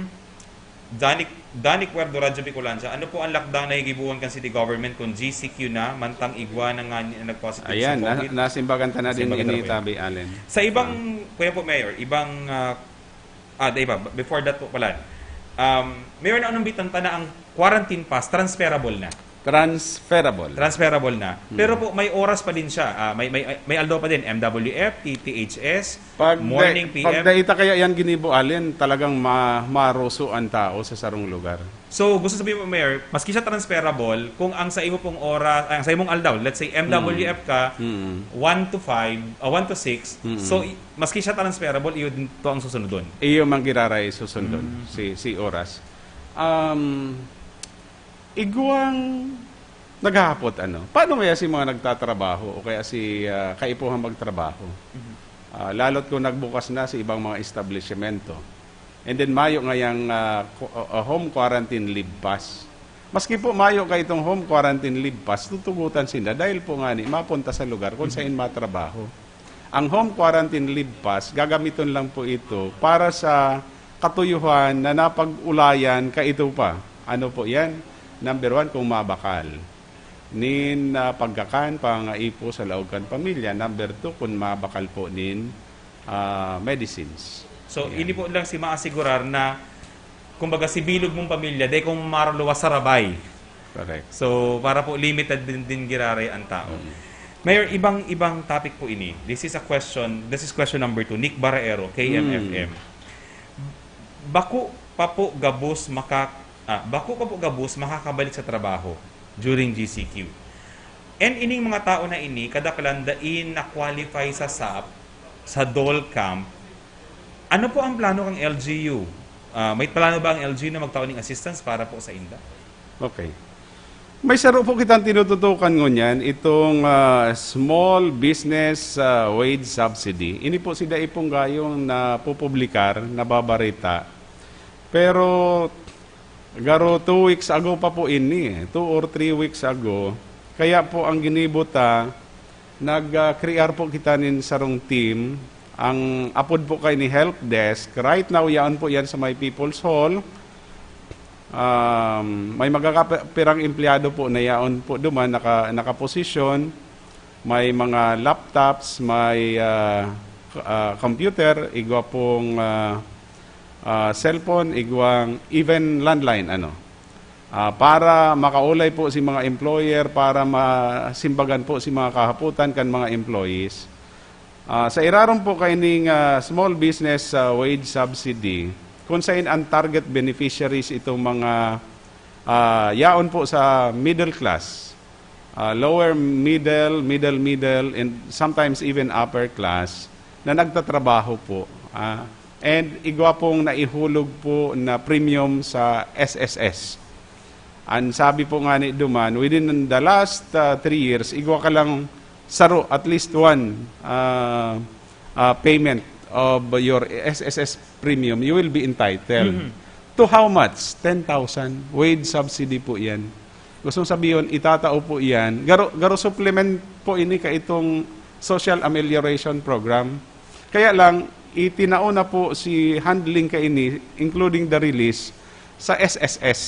Danny, Danny Cuerdo, Radyo Bicolandia, ano po ang lakdang na gigibuhon kan city government kung G C Q na, mantang igwa na nga ni- nag-positive Ayan, sa na, COVID? nasimbagan ta na din Nasimbagan na ini po. Tabi Allen. Sa ibang, kuya po, Mayor, ibang, ah, ah, di ba, before that po pala, um, Mayor, naunambitan ta na ang quarantine pass, transferable na. Transferable. Transferable na. Pero po, may oras pa din siya. Ah, may, may, may aldaw pa din. M W F, T T H S, Pag morning, da- P M. Pag dai ta kaya yan ginibo, Allen, talagang ma maroso ang tao sa sarong lugar. So, gusto sabihin mo, Mayor, maski siya transferable, kung ang sa imo pong oras, ang sa imong aldaw, let's say, M W F ka, Mm. one to five, ah, one to six, Mm. so, i- maski siya transferable, iyo din to ang susunodon. Iyo man giraray susundon, si, si oras. Um, igwang naghahapot, ano, paano kaya si mga nagtatrabaho o kaya si ah, kaipuhan magtrabaho? Ah, lalo't kung nagbukas na sa ibang mga establishmento. And then mayo ngayang ah, qu- ah, home quarantine leave pass. Maski po mayo kay itong home quarantine leave pass, tutugutan sinda dahil po nga ni mapunta sa lugar kung saan matrabaho. Ang home quarantine leave pass, gagamiton lang po ito para sa katuyuhan na napag-ulayan kaito pa. Ano po yan? Number one, kung mabakal. Nin ah, pagkakan, pangaipo sa laog kan pamilya. Number two, kung mabakal po nin ah, medicines. So, Ayan. Ini po lang si maasigurar na, kumbaga, si bilog mong pamilya, dai kung maruluwas sa rabay. Correct. So, para po limited din, din giraray ang tao. Mayor, ibang-ibang topic po ini. This is a question, this is question number two. Nick Baraero, K M F M. Bako pa po gabos maka ah, bako pa po gabos makakabalik sa trabaho during G C Q. And ining mga tao na ini, kadaklan dai na-qualify sa sap, sa dole camp. Ano po ang plano ng L G U? Ah, may plano ba ang L G U na magtao ning assistance para po sa inda? Okay. May saro po kitang tinututukan ngunyan, itong ah, small business ah, wage subsidy. Ini po si Daipong Gayong na pupublikar, nababarita. Pero garo two weeks ago pa po ini, eh. Two or three weeks ago, Kaya po ang ginibo ta, nag-, ah, crear po kita nin sarong team. Ang apod po kay ni Help Desk. Right now, yaon po yan sa may People's Hall. Um, may magkakapirang empleyado po na yaon po duman, naka-, nakaposisyon. May mga laptops, may, ah, k-, ah, computer, igwa pong, ah, ah, cellphone, igwang even landline, ano. Ah, para makaulay po si mga employer, para masimbagan po si mga kahapotan kan mga employees. Ah, sa irarom po kaining, ah, small business, ah, wage subsidy, kung sain ang target beneficiaries itong mga, ah, yaon po sa middle class, ah, lower middle, middle middle, and sometimes even upper class na nagtatrabaho po. Ah, and igwa pong naihulog po na premium sa S S S. Ang sabi po nga ni duman, within the last, ah, three years, igwa ka lang saro, at least one, ah, ah, payment of your S S S premium, you will be entitled. Mhm. To how much? Ten thousand. Wage subsidy po yan. Gustong sabihin, itatao po yan. Garo, garo supplement po ini ka itong social amelioration program. Kaya lang, itinao na po si handling kaini, including the release, sa S S S.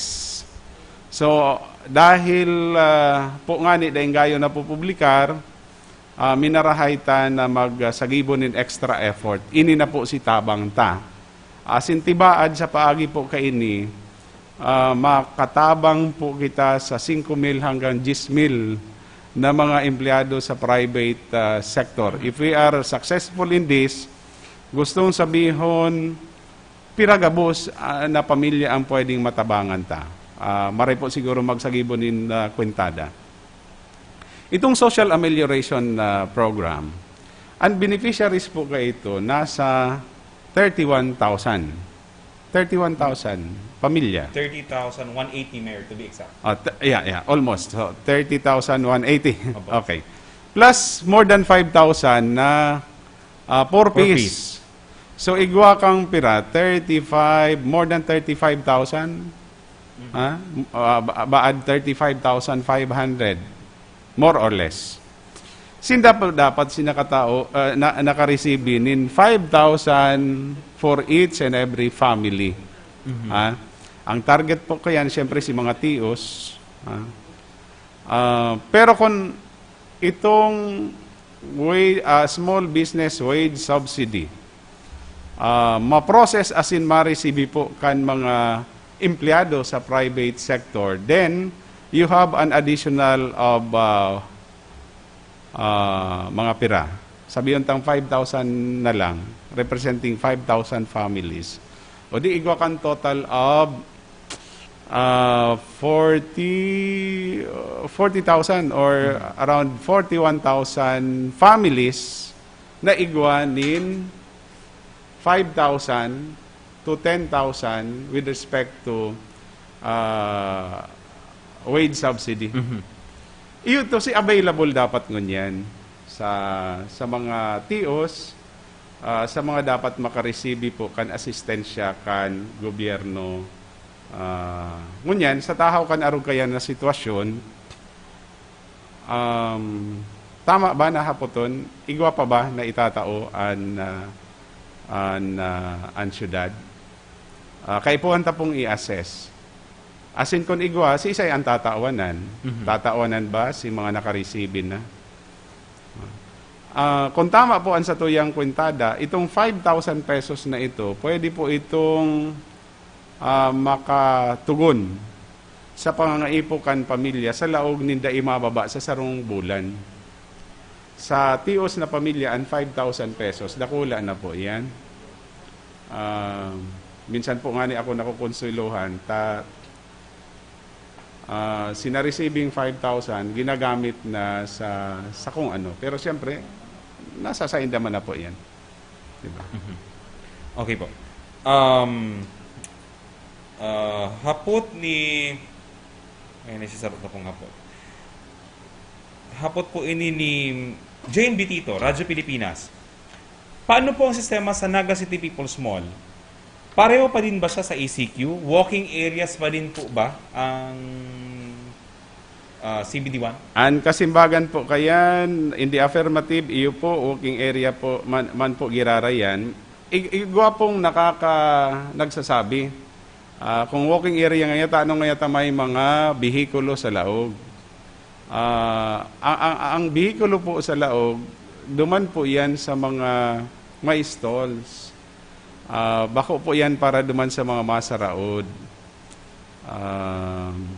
So, dahil, ah, po nga ni daing gayo napupublikar, ah, minarahay ta na magsagibo nin extra effort. Ini na po si tabang ta. Asin tibaad sa paagi po kaini, ah, makatabang po kita sa singko mil hanggang diyes mil na mga empleyado sa private, ah, sector. If we are successful in this, gustong sabihon, pira gabos, ah, na pamilya ang pwedeng matabangan ta. Ah, maray po siguro magsagibo nin, ah, kwentada. Itong social amelioration, ah, program, ang beneficiaries po kaito nasa thirty-one thousand. Thirty-one thousand pamilya. Thirty thousand one eighty, Mayor, to be exact. Ah, t-, yeah, yeah, almost. So, thirty thousand one eighty. Opo. Okay. Plus, more than five thousand na, ah, four Ps. Four Ps. So, igwa kang pira, thirty-five, more than thirty-five thousand? Mhm. Ha? Ah, ba-, baad thirty-five thousand five hundred, more or less. Sinda pa dapat sinakatao, ah, na, nakareceive nin five thousand for each and every family. Mhm. Ha? Ang target po kayan, siyempre, si mga T Os. Ha? Ah, pero kung itong wa-, ah, small business wage subsidy, ah, ma-process asin ma-receive po kan mga empleyado sa private sector, then you have an additional of, ah, ah, mga pira. Sabihon tang five thousand na lang, representing five thousand families. O di igwa kan total of, ah, forty, uh, forty thousand or around forty-one thousand families na igwa nin five thousand to ten thousand with respect to, ah, wage subsidy. Mhm. Iyo to si available dapat ngunyan sa, sa mga T Os, ah, sa mga dapat makaresibi po kan asistensya kan gobyerno. Ah, ngunyan, sa tahaw kan arog kayan na sitwasyon, um, tama ba na hapoton, igwa pa ba na itatao an, ah, an, ah, an syudad? Ah, kaipuhan ta pong i-assess. Asin kun igwa, siisay an tatawanan? Mhm. Tatawanan ba si mga nakaresibi na? Ah, kung tama po an satuyang kwentada, itong five thousand pesos na ito, pwede po itong, ah, makatugon sa pangangaipo kan pamilya sa laog nin dai mababa sa sarong bulan. Sa T Os na pamilya, an five thousand pesos, dakula na po iyan. Ah, minsan po ngani ako nakukonsuwelohan, ta-, ah, si na-receiving five thousand, ginagamit na sa, sa kung ano. Pero siyempre, nasa sainda man na po iyan. Di ba? Mhm. Okay po. Um, ah, hapot ni, ay, nagsisarot na pong hapot. Hapot po ini ni Jane Bitito, Radyo Pilipinas. Paano po ang sistema sa Naga City People's Mall? Pareho pa din ba siya sa E C Q? Walking areas pa din po ba ang uh, C B D one? An kasimbagan po kayan, in the affirmative, iyo po, walking area po, man, man po girarayan. Ig- igwa pong nakaka... nagsasabi, ah, kung walking area ngaya, tano ngaya ta may mga bihikulo sa laog. Ah, ang, ang, ang bihikulo po sa laog, duman po yan sa mga may stalls. Ah, bako po yan para duman sa mga masaraod. Um,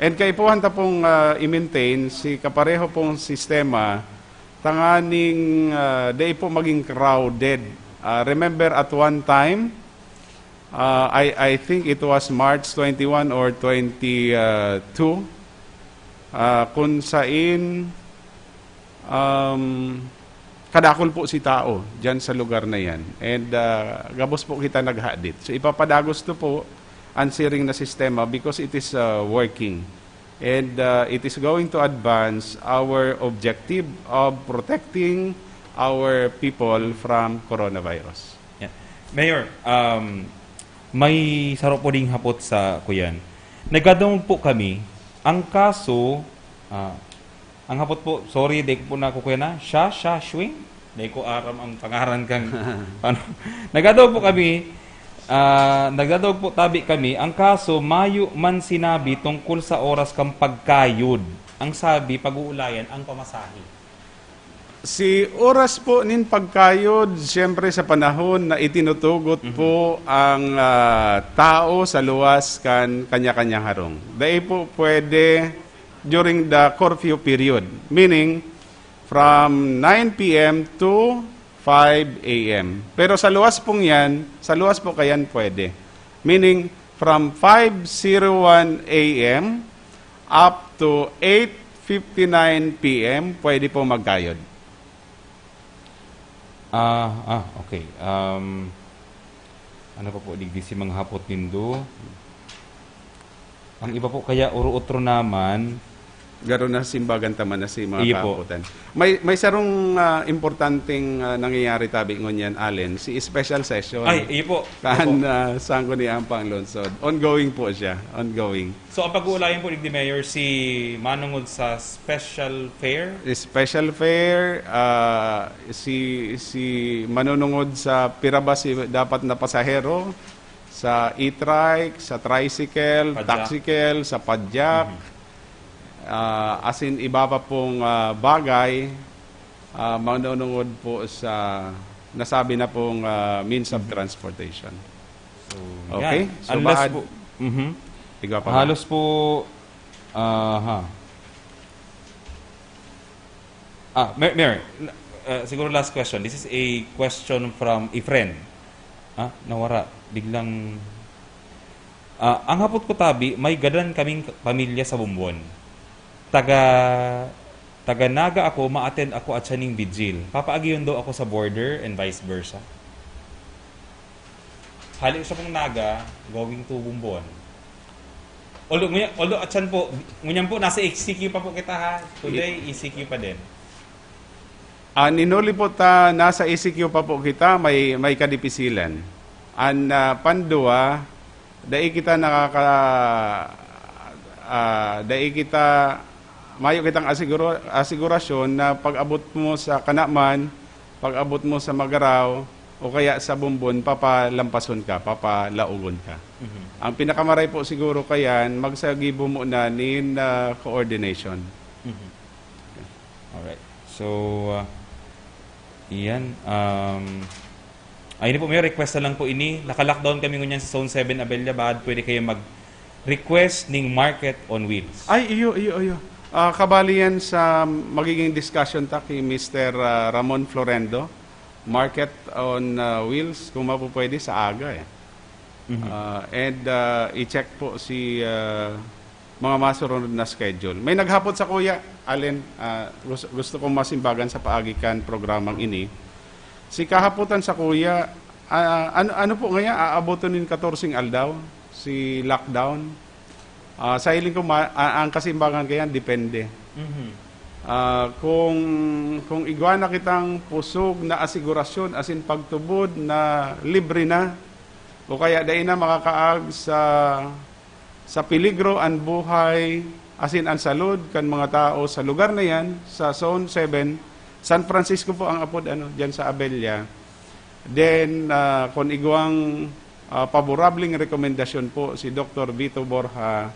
and kaipuhan ta pong ah, i-maintain si kapareho pong sistema tanganing ah, dai po maging crowded. Ah, remember at one time, ah, I, I think it was March twenty-one or twenty-two, ah, kun sain um, kadakol po si tao diyan sa lugar na yan. And ah, gabos po kita naghadit. So ipapadagos to po ang siring na sistema because it is ah, working. And ah, it is going to advance our objective of protecting our people from coronavirus. Yeah. Mayor, um, may saro po ding hapot sa kuyan. Nagdadangog po kami, ang kaso, ah, ang hapot po, sorry, di ko po na kukuya na, siya, siya, swing? Di ko aram ang pangaran kang, ano. Nagdadangog po kami, ah, nagdadangog po tabi kami, ang kaso, mayo man sinabi tungkol sa oras kang pagkayod. Ang sabi, pag-uulayan ang pamasahe. Si oras po nin pagkayod, siyempre sa panahon na itinutugot po ang ah, tao sa luwas kan kanya-kanyang harong. Dai po pwede during the curfew period, meaning from nine p m to five a m. Pero sa luwas pong yan, sa luwas po kayan pwede. Meaning from five zero one a m up to eight fifty-nine p m, pwede po magkayod. Ah, ah, okay. Um, ano pa po digdi si mga hapot nindo? Ang iba po kaya uro-otro naman. Garo na simbagan ta man na si mga Iyo po. Kahapotan. May, may sarong ah, importanteng ah, nangyayari tabi ngunyan, Allen, si special session. Ay, iyo po. Kan Opo. ah, Sangguniang Panglungsod. Ongoing po siya. Ongoing. So, ang pag-uulayan po digdi, Mayor, si manungod sa special fare? Special fare, ah, si, si manunungod sa pira ba si dapat na pasahero, sa e-trike, sa tricycle, Padyak. Taxicab, sa padyak, ah, asin iba pa pong ah, bagay, ah, manunungod po sa nasabi na pong ah, means of transportation. So, Okay. yan. So, Unless baad- po, mhm. Igwa pa ba? Halos po, aha. Ah, Mayor, Mayor, n- uh, siguro last question. This is a question from a friend. Ah, nawara. Biglang... Ah, ang hapot ko tabi, may gadan kaming k- pamilya sa Bumbon. Taga taga Naga ako, ma-attend ako at siya ning vigil. Papaagion daw ako sa border and vice versa. Hali siya pong Naga, going to Bumbon. Although, nguya- although at siyan po, ngunyan po, nasa E C Q pa po kita ha. Today, E C Q pa din. An inuli po ta, nasa E C Q pa po kita, may, may kadipisilan. An ah, pandua, dai kita nakaka... ah, dai kita, mayo kitang asiguro, asigurasyon na pag-abot mo sa Kanaman, pag-abot mo sa Magarao, o kaya sa Bumbon, papalampason ka, papalaogon ka. Ang pinakamaray po siguro kayan, magsagibo mo na nin ah, coordination. Alright. So, uh, iyan. Um, ayun po, may request na lang po ini. Naka-lockdown kami ngunyan sa Zone seven Abella. Baka pwede kayo mag-request ning Market on Wheels. Ay, iyo, iyo, iyo. Ah, kabali yan sa magiging discussion ta kay Mister ah, Ramon Florendo, Market on ah, Wheels, kung mapupwede sa aga eh. Ah, and ah, i-check po si ah, mga masurunod na schedule. May naghapot sa kuya, Allen, ah, gusto, gusto kong masimbagan sa paagi kan programang ini. Si kahapotan sa kuya, ah, ano, ano po ngaya, aaboton nin katorseng aldaw, si lockdown? Ah, sa hiling ko, ma- ah, ang kasimbagan kaya, depende. Mhm. Ah, kung, kung igwa na kitang pusog na asigurasyon, asin pagtubod na libre na, o kaya dai na makakaag sa, sa peligro an buhay, Asin ang salud kan mga tao sa lugar na yan, sa Zone seven, San Francisco po ang apod, ano, dyan sa Abella. Then, ah, kung igwang, ah, paborableng rekomendasyon po si Doktor Vito Borja,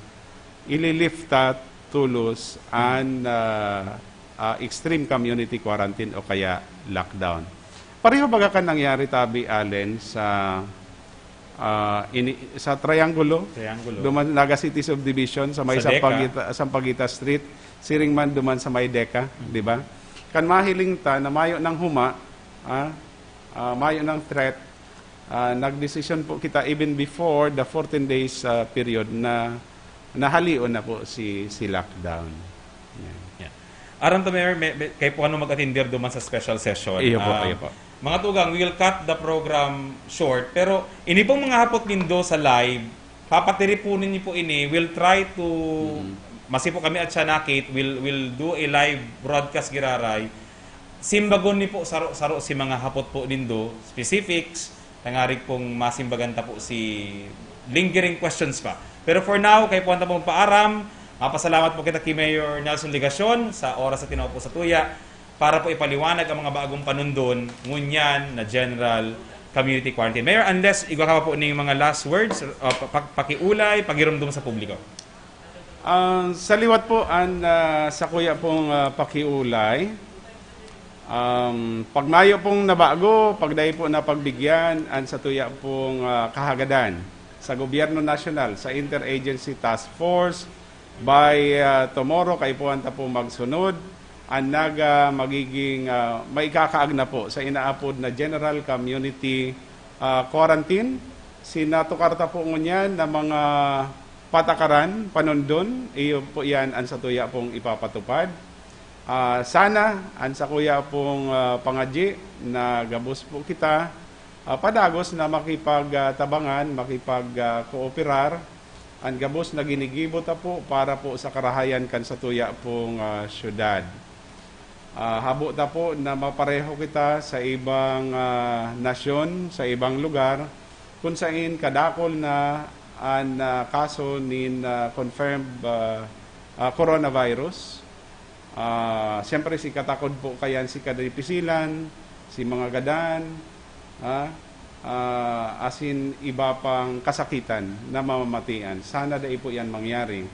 ililifta tulos an, ah, ah, extreme community quarantine o kaya lockdown. Pareho baga kan nangyari tabi, Allen, sa, ah, ini-, sa Triangulo? Triangulo. Duman, Naga City Subdivision, sa may Sa Deca. Sampaguita, Sampaguita Street, siring man duman sa may Deca, di ba? Kan mahiling ta na mayo nang huma, ah, ah, mayo nang threat, ah, nagdesisyon po kita even before the fourteen days, ah, period na nahalion na po si, si lockdown. Yan. Yeah. Aram ta, Mayor, may, may, kayo po ano mag-atender duman sa special session. Iyo po, Um, iyo po. Mga tugang, we'll cut the program short. Pero ini pong mga hapot nindo sa live, papatiripunin niyo po ini. We'll try to, masi po kami at siya nakit, we'll, we'll do a live broadcast giraray. Simbagon ni po saro-saro si mga hapot po nindo, specifics, tangarig pong masimbagan ta po si lingering questions pa. Pero for now, kayo po ang tapong paaram. Mapasalamat po kita kay Mayor Nelson Legacion sa oras na tinao po sa tuya para po ipaliwanag ang mga bagong panundon ngunyan na general community quarantine. Mayor, unless igwa ka pa po ning mga last words, uh, pa- pa- pakiulay, pagirumdom sa publiko. Ah, sa liwat po, an, ah, sa kuya pong, ah, pakiulay, um, pag mayo pong nabago, pag dai po napagbigyan, an sa tuya pong, ah, kahagadan sa gobyerno nasyonal, sa Interagency Task Force, by, ah, tomorrow, kaipuhan ta po magsunod, an naga magiging, ah, maikakaag na po sa inaapod na general community, ah, quarantine. Sinatukar ta po ngunyan na mga patakaran, panundon, iyo po yan an sa tuya pong ipapatupad. Ah, sana, an sa kuya pong, ah, pangadyi na gabos po kita, ah, padagos na makipagtabangan, makipag, ah, kooperar, an gabos na ginigibo ta po para po sa karahayan kan sa tuya pong, ah, syudad. Ah, habo ta po na mapareho kita sa ibang, ah, nasyon, sa ibang lugar, kung sain kadakol na an, ah, kaso nin, ah, confirmed, ah, ah, coronavirus. Ah, siyempre, si katakod po kayan, si kadipisilan, si mga gadan, ah, ah, asin iba pang kasakitan na mamamatian. Sana dai po yan mangyari.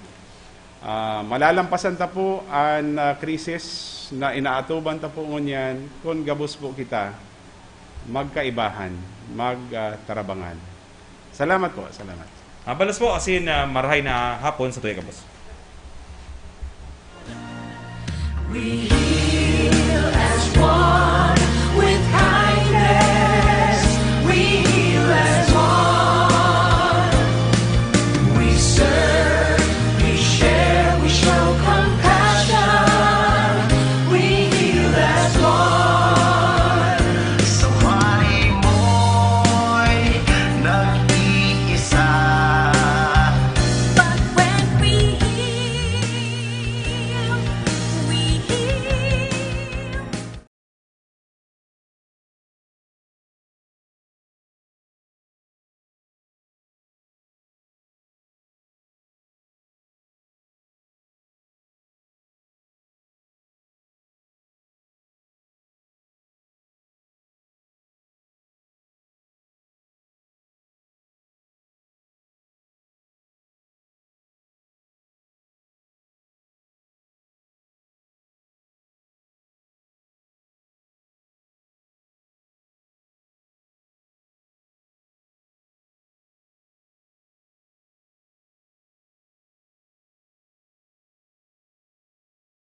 Ah, malalampasan ta po an, ah, krisis na inaatuban ta po ngunyan kun gabos po kita magkaibahan, magtarabangan. Salamat po, salamat. Mabalos po, asin, ah, marahay na hapon sa tuya gabos. We